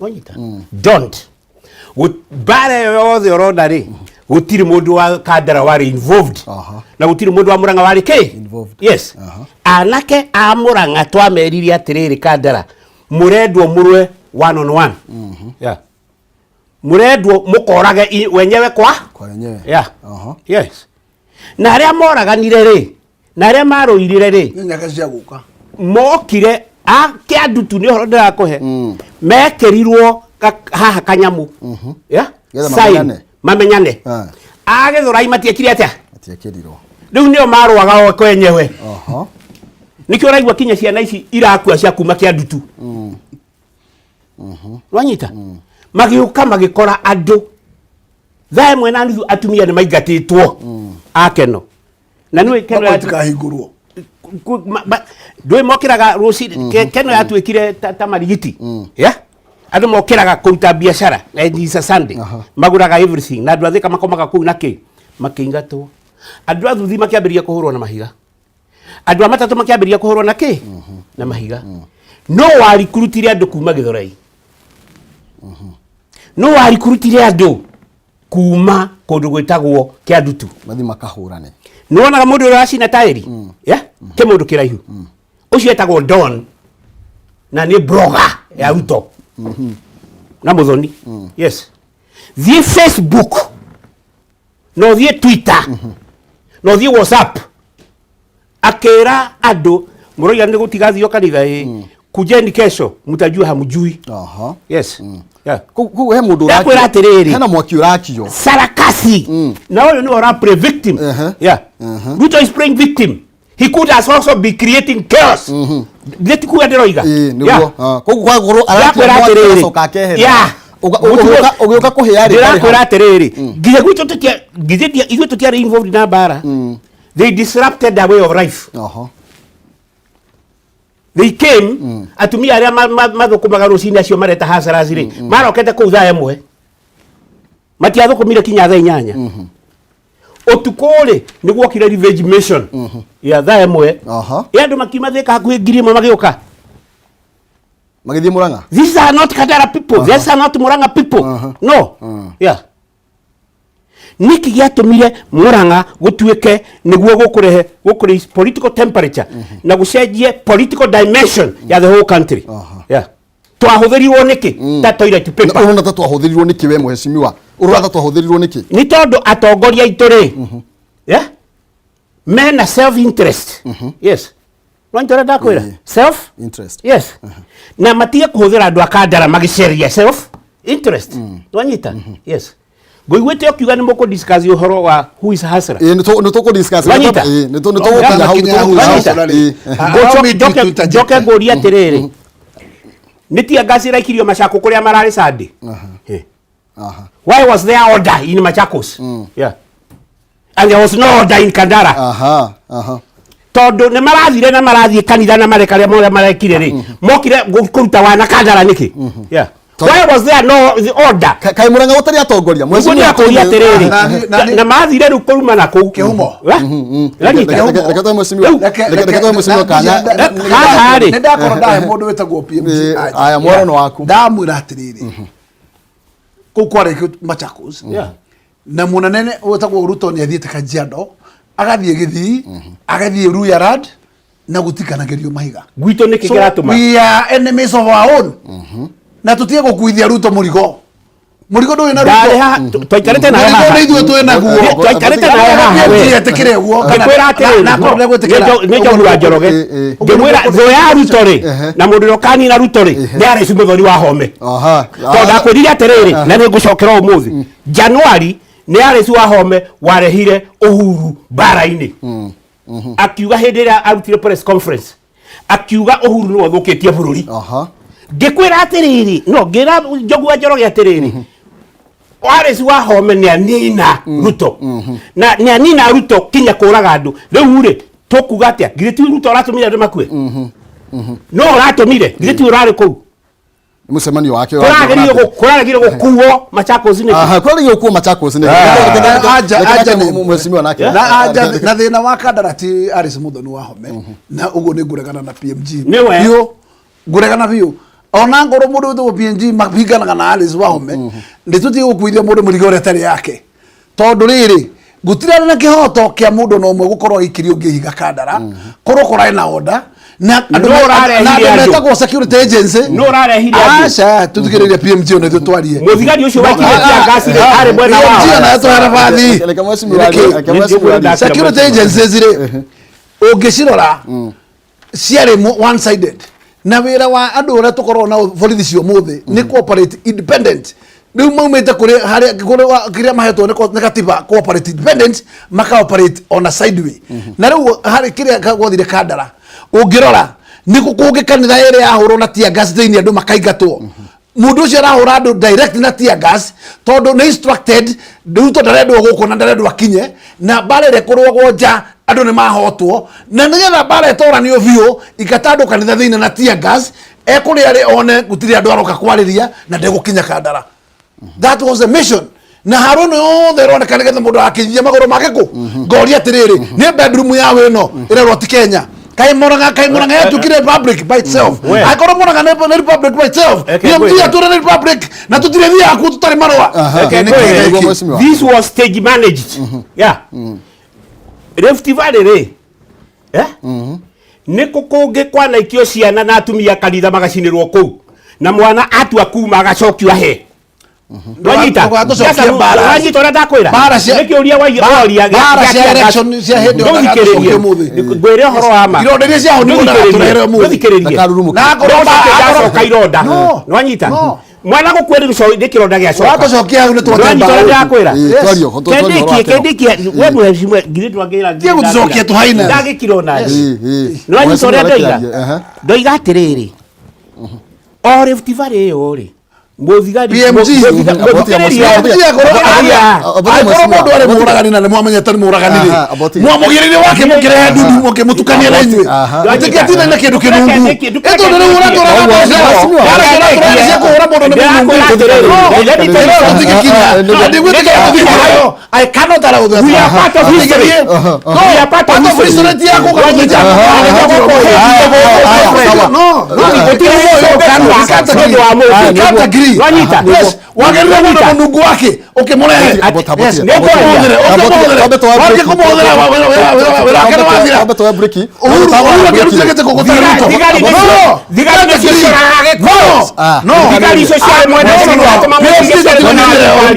Wanyita? Don't. Mbara ĩyo yothe ũrona rĩ, gũtirĩ mũndũ wa Kandara warĩ involved, na gũtirĩ mũndũ wa Mũrang'a warĩ kĩ? Involved. Yes. Anake a Mũrang'a twamerire atĩrĩrĩ, Kandara mũrendwo mũrwe one on one. Yeah. Mũrendwo mũkorage wenyewe kwa Kwa wenyewe. Yeah. Yes. Na arĩa moraganire rĩ, Na arĩa marũirire rĩ, Nĩ nyaka cia gũka. Mokire a kĩandutu, nĩ ũhoro ndĩrakũhe, mekĩrirwo haha kanyamũ. Yeah? Getha Sign. mamenyane. Mamenyane. Ah. A Gĩthũrai matiekire atĩa? Atiekĩrirwo. Rĩu nĩo marũaga o kwenyewe. Nĩkĩo ũraigua kinya ciana ici irakua cia kuma kĩandutu. Wanyita, magĩũka magĩkora andũ 1:30, atumia nĩ maingatĩtwo akeno na nĩ keno. Thoko itikahingũrwo. Ndũĩ mokĩraga rũcinĩ. Keno yatuĩkire ta marigiti yeah? Andũ mokĩraga kũruta biacara and it's a Sunday. Magũraga everything na andũ a Thĩka makomaga kũu na kĩ makĩingatwo. Andũ a Thuthi makĩambĩrĩria kũhũrwo na mahiga, andũ a matatũ makĩambĩrĩria kũhũrwo na kĩ na mahiga. No warikurutire andũ kuma Gĩthũrai? No warikurutire andũ kuma kũndũ gwĩtagwo Kĩandutu? Mathi makahũrane. Nĩwonaga mũndũ ũrĩa ũracina taĩri, yeah? Kĩ mũndũ kĩraihu ũcio etagwo Don na nĩ blogger ya Ruto na Mũthoni. Yes, thiĩ Facebook na ũthiĩ Twitter na ũthiĩ WhatsApp, akĩra andũ mũroiga nĩ gũtiga thio kanitha ĩ kujeni kesho mtajua hamjui. Yes, yeah. Kũu he mũndũ Ndakwĩra atĩrĩrĩ. Hena mwaki ũrakio. Sarakasi na ũyũ nĩwe ũra play victim. Yeah. Ruto is playing victim. He could has also be creating chaos. Nĩ ti kuga ndĩroiga. Ĩĩ, nĩguo. Yeah. Ah, koguo kwagũrwo arakia Ndĩrakwĩra mwaki atĩrĩrĩ. agacoka akehera. Yeah. Ũgĩũka kũhĩa rĩ, ndarĩ Ndĩrakwĩra hau. atĩrĩrĩ, nginya gwitũ tũtia githĩ ithuĩ tũtiarĩ involved na mbara. They disrupted their way of life. They came, atumia arĩa mathũkũmaga rũcinĩ, acio mareta hustlers rĩ, marokete kũu 1:00, matiathũkũmire kinya 8:00 ũtukũ rĩ, nĩ gwokire revenge mission ya 1:00. Ĩ andũ makiuma Thĩka hakuhĩ 1,000 magĩũka. Magĩthiĩ Mũrang'a. These are not Kandara people. These are not Murang'a people. No. Yeah. Niki gĩatũmire Murang'a gũtuĩke nĩguo gũkũrehe gũkũraise political temperature na gũcenjie political dimension ya the whole country? Yeah. Twahũthĩrirwo nĩkĩ ta toilet Na paper? ũrona ta twahũthĩrirwo nĩkĩ, we mũhecimiwa? Ũrona ta twahũthĩrirwo nĩkĩ? Nĩ tondũ atongoria aitũ rĩ, yeah, mena self interest. Yes, nĩ ũrĩa ndakwĩra. Self interest. Yes, na matige kũhũthĩra andũ a Kandara magĩceria self interest. Nwanyita? Yes, ngũiguĩte ũkiuga nĩ mũkũ discuss ũhoro wa who is hustler. Ĩĩ, nĩ tũkũ discuss. Wanyita? Ĩĩ, nĩ tũgũkinya hau, nĩ Wanyita? tũgũkinya hau. Wanyita? Ĩĩ. Allow me to interject. Njoke ngũrie atĩrĩrĩ, nĩ tear gas ĩraikirio Machakos kũrĩa mararĩ Sunday? Eh. Why was there order in Machakos, yeah, and there was no order in Kandara? Aha, aha. Tondũ nĩ marathire na marathiĩ kanitha na mareka arĩa mothe marekire rĩ, mokire kũruta wana Kandara nĩkĩ? Yeah. Why was there no the order? Kaĩ Mũrang'a gũtarĩ atongoria? Nĩguo ndĩrakũria atĩrĩrĩ, na mathire rĩu kũruma na kũu. Kĩhumo. Eh? Ũranyita? Reke tũhe mũhecimiwa, reke tũhe mũhecimiwa kanya. Haha rĩ. Nĩ ndakorwo ndahe mũndũ wĩtagwo PMG. Ĩĩ, anja. aya, mworono waku. Ndamwĩra atĩrĩrĩ, kũu kwarĩ Machakos na mũnene wĩtagwo Ruto nĩ athiĩte Kajiado, agathiĩ Gĩthii, agathiĩ Luhyaland na gũtikanagĩrio mahiga. Gwitũ nĩkĩ So, kĩratũma? we are enemies of our own na tũtige gũkuithia Ruto mũrigo. Mũrigo ndũrĩ na Ndarĩ Ruto. haha, twaikarĩte nawe Mũrigo haha. nĩ ithuĩ twĩ naguo. Twaikarĩte nawe haha we. Etĩkĩre ũguo Ngĩkwĩra atĩrĩrĩ, na akorwo ndegwĩtĩkĩra. Nĩ Njogu wa Njoroge. Ĩ, ĩ. Ngĩmwĩra thũ ya Ruto rĩ, na mũndũ ũrĩa ũkanina Ruto rĩ, nĩ Alice Mũthoni wa Home. Tondũ ndakwĩrire atĩrĩrĩ, na nĩ ngũcokera ũmũthĩ, Januari nĩ Alice wa Home warehire Uhuru mbara-inĩ, akiuga hĩndĩ ĩrĩa arutire press conference, akiuga Uhuru nĩwe ũthũkĩtie bũrũri. Ngĩkwĩra atĩrĩrĩ, no ngĩra Njogu wa Njoroge atĩrĩrĩ, Alice wa Home nĩ anina Ruto na nĩ anina Ruto kinya kũraga andũ. Rĩu rĩ, tũkuga atĩa? Githĩ ti Ruto ũratũmire andũ makue? No ũratũmire? Githĩ ti ũrarĩ kũu? Nĩ mũcemanio wake. Kũraregire gũkuo Machakos nĩkĩ? Aha, kũraregire gũkuo Machakos nĩkĩ? Anja Mheshimiwa nake. Na anja na thĩna wa Kandara ti Alice Muthoni wa Home, na ũguo nĩ ngũregana na PMG. Nĩwe. Biũ, ngũregana biũ, ona ngorwo mũndũ wĩtagwo PMG mabinganaga na Alice Wahome, nĩ tũtige gũkuithia mũndũ mũrigo ũrĩa atarĩ yake, tondũ rĩrĩ, gũtirarĩ na kĩhoto kĩa mũndũ na ũmwe gũkorwo agĩikĩrio ũngĩ ihiga Kandara korwo kũrarĩ na order na andũ Nũ ũrarehire na andũ andũ? metagwo security agency. Nũ ũrarehire andũ? Aca, tũthikĩrĩrie PMG ona ithuĩ twarie. Mũthigari ũcio waikirie tear gas rĩ, arĩ mwena wao? PMG ona tũhera bathi. Reke mheshimiwa arie, reke mheshimiwa arie. Security agencies rĩ, Ũngĩcirora ciarĩ one sided, na wĩra wa andũ ũrĩa tũkoragwo nao borithi cia ũmũthĩ nĩ cooperate independent. Rĩu maumĩte kũrĩ harĩa kũrĩ kĩrĩa mahetwo nĩ katiba, cooperate independent, maka operate on a sideway. Na rĩu harĩ kĩrĩa gwathire Kandara, ũngĩrora nĩ kũ kũngĩ kanitha ĩrĩa yahũrwo na tear gas thĩinĩ, andũ makaingatwo. Mundu ucio arahura andu direct na tear gas tondu ni instructed. Ruto ndarendwo guku na ndarendwo akinye na mbara ĩrĩa ĩkũrũagwo nja. Andũ nĩ mahotwo, na nĩgetha mbara ĩtoranio biũ, ingata andũ kanitha thĩinĩ na tear gas, ekũrĩa arĩ one gũtirĩ andũ aroka kwarĩria na ndegũkinya Kandara. That was the mission. Na haro ĩno yothe ĩroneka nĩgetha mũndũ akinyia magũrũ make kũ. Ngoria atĩrĩrĩ, nĩ bedroom ya wĩno ĩrerwo ti Kenya? Kaĩ Murang'a, kaĩ Murang'a yatuĩkire republic by itself? We. Angĩkorwo Murang'a nĩ republic by itself, Eke PMG ngwĩre. atũre nĩ republic na tũtirĩ thiaga kuo tũtarĩ marũa. Eke Nĩ ngwĩre. kĩĩ gĩkĩ? Mheshimiwa. This was stage managed. Yeah. Rift Valley rĩ, eh? Nĩ kũ kũngĩ kwanaikio ciana na atumia kanitha magacinĩrwo kũu, na mwana atua kuma agacokio ahe? Wanyita? Ndũgatũcokie mbara. Wanyita ũrĩa ndakwĩra? Mbara Nĩ kĩũria woria mbara cia election cia hĩndĩ ĩyo ndũgatũcokie ũmũthĩ. Ngwĩre ũhoro wa ma. Ironda iria ciahonirwo ndagatũrehere ũmũthĩ. Ndũthikĩrĩrie. Ndakarurumũke. Na akorwo Ndacoka ironda. No. Nĩwanyita? No. Mwana gũkua nĩ kĩronda gĩacoka. Watũcokia hau nĩ twote Nĩwanyita mbara. ũrĩa ndakwĩra? Ĩĩ, twario, twario ũhoro wa Kendikie, kĩro. kendikie, we mheshimiwa, ngiri twangĩra Tiga gũtũcokia tũhaina. ndagĩkira ona niĩ. Ĩĩ, ĩĩ. Nĩwanyita ũrĩa ndoiga? Mheshimiwa, ehe. Ndoiga atĩrĩrĩ, o Rift Valley ĩyo rĩ, mũthigari PMG. Mũthikĩrĩrie. PMG angĩkorwo mũndũ arĩ mũragani na nĩ mwamenyete nĩ mũragani rĩ, Aha, aboti. mwamũgĩrĩire wake mũkĩrehe ndundu mũkĩmũtukania na inyuĩ. Aha. Mũtingĩatinda na kĩndũ kĩnungu. Ndũkeke- Ĩ tondũ rĩu ũratũraga Koguo, mbeca, mheshimiwa. ũratũraga cia kũhũra mũndũ nĩ mũnungu. Ndĩrakwĩra atĩrĩrĩ, let me tell you something. Tũtingĩkinya. Aha. Ndigwĩtĩkĩra tũthiĩ. I cannot allow that. We are part of history. We are part of Part of history. history ti yaku kũnyita. No, no. Gũtirĩ We can't agree. Ũndũ wa mũndũ. We can't agree. Wanyita? Yes. Wagĩrĩire mũndũ mũnungu wake ũkĩmũrehe. Abota, abota. Yes. Ũkĩmũhũthĩre, ũkĩmũhũthĩre. Ambe tuoe Wake break. kũmũhũthĩra wĩra wake nĩ wathira. Ambe tuoe break. Uhuru Uhuru akĩrutire gĩtĩ kũ gũtarĩ Ruto. Thigari No. thigari nĩcio cioraga Gĩkũyũ. Ah. No. Thigari icio ciarĩ mwena No, no, no. ũcio, PMG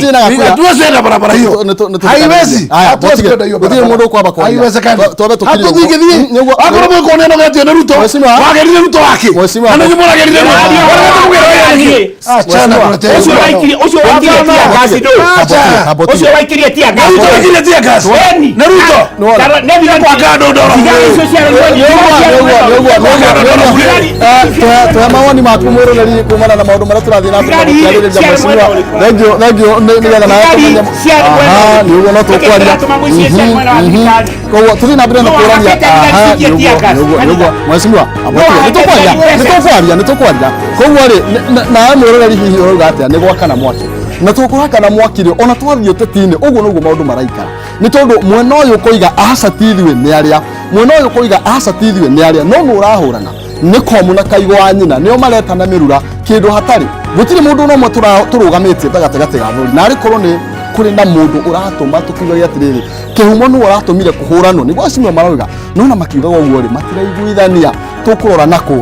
Nĩ- Hatuwezi enda barabara hiyo. Haiwezi. Hatuwezi kwenda hiyo Gũtirĩ barabara. mũndũ ũkwamba kwaria. Haiwezekani. Twambe tũkirie ũguo. Hatũtingĩthiĩ. Akorwo mũkuona ĩnogetio nĩ Ruto, Mheshimiwa. wagĩrire Ruto wake. Mheshimiwa. Na nĩ mũragĩrire Ruto. Mheshimiwa. Waragĩte kũgĩra wĩra nĩkĩ? Achana Ũcio kuletea. ũcio waikirie tear gas ndũ. Acha. Ũcio waikirie tear gas. Ruto waikirie tear gas. Eni. Nĩ Ruto. Nĩ Kwa kando ndoro. Thigari icio ciarĩ Tuhe mawoni maku mwĩroreri kumana na maũndũ marĩa tũrathiĩ na mbere Thigari gũkĩarĩrĩria. ciarĩ Mheshimiwa, mwena ũrĩkũ? thengiũ, thengiũ, nĩgetha nawe Thigari tũmenye. ciarĩ mwena Aha, ũrĩkũ? nĩ ũguo no Nĩkĩ tũkwaria. kĩratũma mũici ciarĩ mwena wa thirikari? Koguo tũthiĩ na mbere na No kũrania. ahakĩte thigari Aha, cikie nĩ ũguo, tear gas. nĩ ũguo, nĩ ũguo. Mheshimiwa, No nĩ tũkwaria, ahakĩte nĩ tũkwaria, nĩ tũkwaria. Koguo rĩ, nawe mwĩroreri hihi ũrauga atĩa? Nĩ gwakana mwaki na tũkũrakana mwaki rĩ, ona twathiĩ ũteti-inĩ ũguo noguo maũndũ maraikara, nĩ tondũ mwena ũyũ ũkoiga aca ti ithuĩ nĩ arĩa, mwena ũyũ ũkoiga aca ti ithuĩ nĩ arĩa, no nũ ũrahũrana? Nĩ komu na kaigo wa nyina, nĩo maretana mĩrura kĩndũ hatarĩ. Gũtirĩ mũndũ ona ũmwe tũrũgamĩtie ta gatagatĩ ga thũri, na arĩ korwo nĩ kũrĩ na mũndũ ũratũma tũkiugage atĩrĩrĩ, kĩhumo nĩwe ũratũmire kũhũranwo, nĩguo acio marauga. Nona makiugaga ũguo rĩ, matiraiguithania. Tũkũrora nako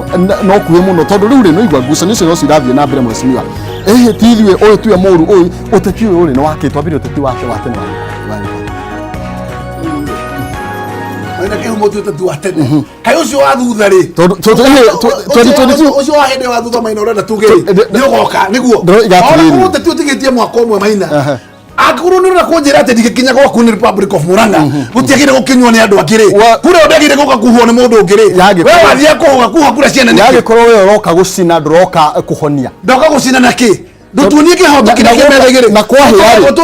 no kuhĩ mũno, tondũ rĩu rĩ nĩigua ngucanio icio no cirathiĩ na mbere. Mheshimiwa, ĩhĩ ti ithuĩ, ũyũ tiwe mũru, ũyũ ũteti ũyũ rĩ nĩ wakĩ? Twambire ũteti wake wa tene wa Maina kĩhumo ti ũteti wa tene. Kaĩ ũcio wa thutha rĩ? 2022. Ũcio wa hĩndĩ wa thutha, Maina, ũrenda tuge rĩ, nĩ ũgoka nĩguo. Ndĩroiga Ona atĩrĩrĩ. korwo ũteti ũtigĩtie mwaka ũmwe, Maina. Aha. Angĩkorwo nĩ ũrenda kũnjĩra atĩ ndingĩkinya gwaku nĩ Republic of Murang'a, gũtiagĩrĩire gũkinywo nĩ andũ angĩ rĩ, kura ĩyo ndĩagĩrĩire gũka kuhwo nĩ mũndũ ũngĩ rĩ, we wathiĩ kũhuha kuha kura ciene nĩkĩ? Yagĩkorwo we ũroka gũcina, ndũroka kũhonia. Ndoka gũcina na kĩ? Ndũtuonie kĩhoto kĩrĩa na kĩ metha igĩrĩ. Na kwahĩa rĩ.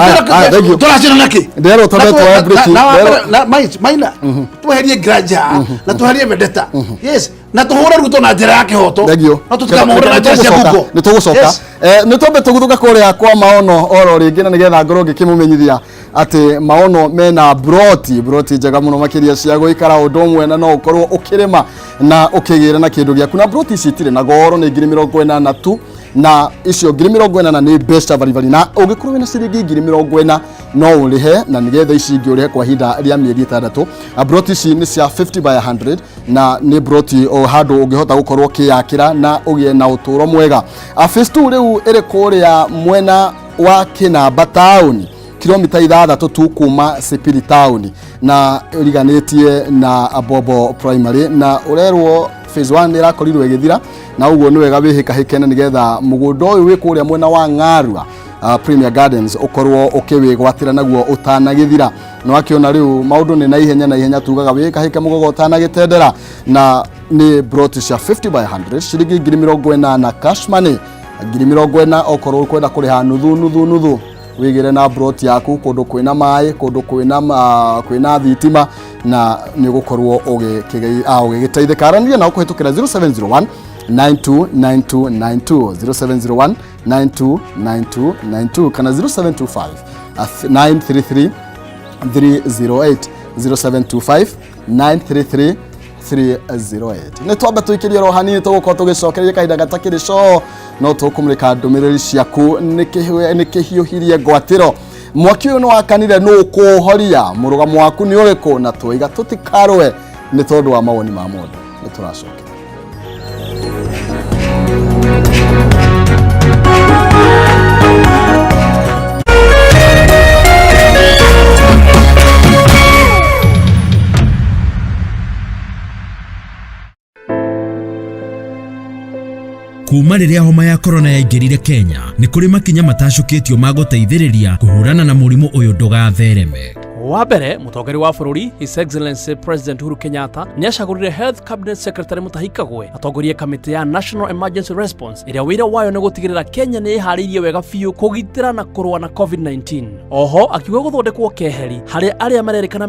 Aya, aya, thank you. Tũracina na kĩ? Nderwo twambe tuoe break. Na Maina, tweherie grudge haha na tweherie vendetta, yes, na tũhũre Ruto na njĩra ya kĩhoto, Thengiũ. no tũtikamũhũre na njĩra cia Google. Nĩ tũgũcoka. Nĩ twambe tũguthũka kũrĩa kwa Maono oro rĩngĩ, na nĩgetha ngorwo ngĩkĩmũmenyithia atĩ Maono mena broti, broti njega mũno makĩria cia gũikara, ũndũ ũmwe na no ũkorwo ũkĩrĩma na ũkĩgĩra na kĩndũ gĩaku. Na broti ici itirĩ na goro, nĩ 40,000 tu, na icio 40,000 nĩ mbeca baribari, na ũngĩkorwo wĩna ciringi 40,000 no ũrĩhe, na nĩgetha ici ingĩ ũrĩhe kwa ihinda rĩa mĩeri 6. Na broti ici nĩ cia 50 by 100, na nĩ broti o handũ ũngĩhota gũkorwo ũkĩyakĩra na ũgĩe na ũtũũro mwega. Phase 2 rĩu ĩrĩ kũrĩa mwena wa Kĩnamba taũni, kilomita 6 tu kuma Sipiri taũni. Na ĩriganĩtie na Abobo Primary, na ũrerwo phase 1 ĩrakorirwo ĩgĩthira, na ũguo nĩ wega wĩhĩkahĩke na nĩgetha mũgũnda ũyũ wĩ kũrĩa mwena wa Ng'arua Premier Gardens ũkorwo ũkĩwĩgwatĩra naguo ũtanagĩthira. Nĩ wakĩona rĩu maũndũ nĩ na ihenya na ihenya, tugaga wĩhĩkahĩke mũgogo ũtanagĩtendera. Na nĩ broti cia 50 by 100, ciringi 80,000 cash money, 40,000 okorwo ũkwenda kũrĩha nuthu nuthu nuthu, wĩgĩre na broti yaku kũndũ kwĩna maĩ, kũndũ kwĩna kwĩna thitima, na nĩ ũgũkorwo ũgĩgĩteithĩka. Aranĩria nao kũhĩtũkĩra 0701 929292, 0701 929292 kana 0725 933 308, 0725 933 308. Nĩ twambe tũikĩrie ro hanini, tũgũkorwo tũgĩcokereria kahinda gatakĩrĩ coo, no tũkũmũrĩka ndũmĩrĩri ciaku. Nĩ kĩhiũhirie ngwatĩro mwaki ũyũ nĩ wakanire, nũ ũkũũhoria? Mũrũgamo waku nĩ ũrĩkũ? Na twaiga tũtikarũe nĩ tondũ wa mawoni ma mũndũ. Nĩ tũracoka. Kuma rĩrĩa homa ya korona yaingĩrire Kenya, nĩ kũrĩ makinya matacũkĩtio ma gũteithĩrĩria kũhũrana na mũrimũ ũyũ ndũgathereme. Wa mbere, mũtongoria wa bũrũri His Excellency President Uhuru Kenyatta nĩ acagũrire Health Cabinet Secretary Mutahi Kagwe atongorie kamĩtĩ ya National Emergency Response, ĩrĩa wĩra wayo nĩ gũtigĩrĩra Kenya nĩ ĩharĩirie wega biũ kũgitĩra na kũrũa na COVID-19. Oho akiuga gũthondekwo keheri harĩa arĩa marerĩkana mena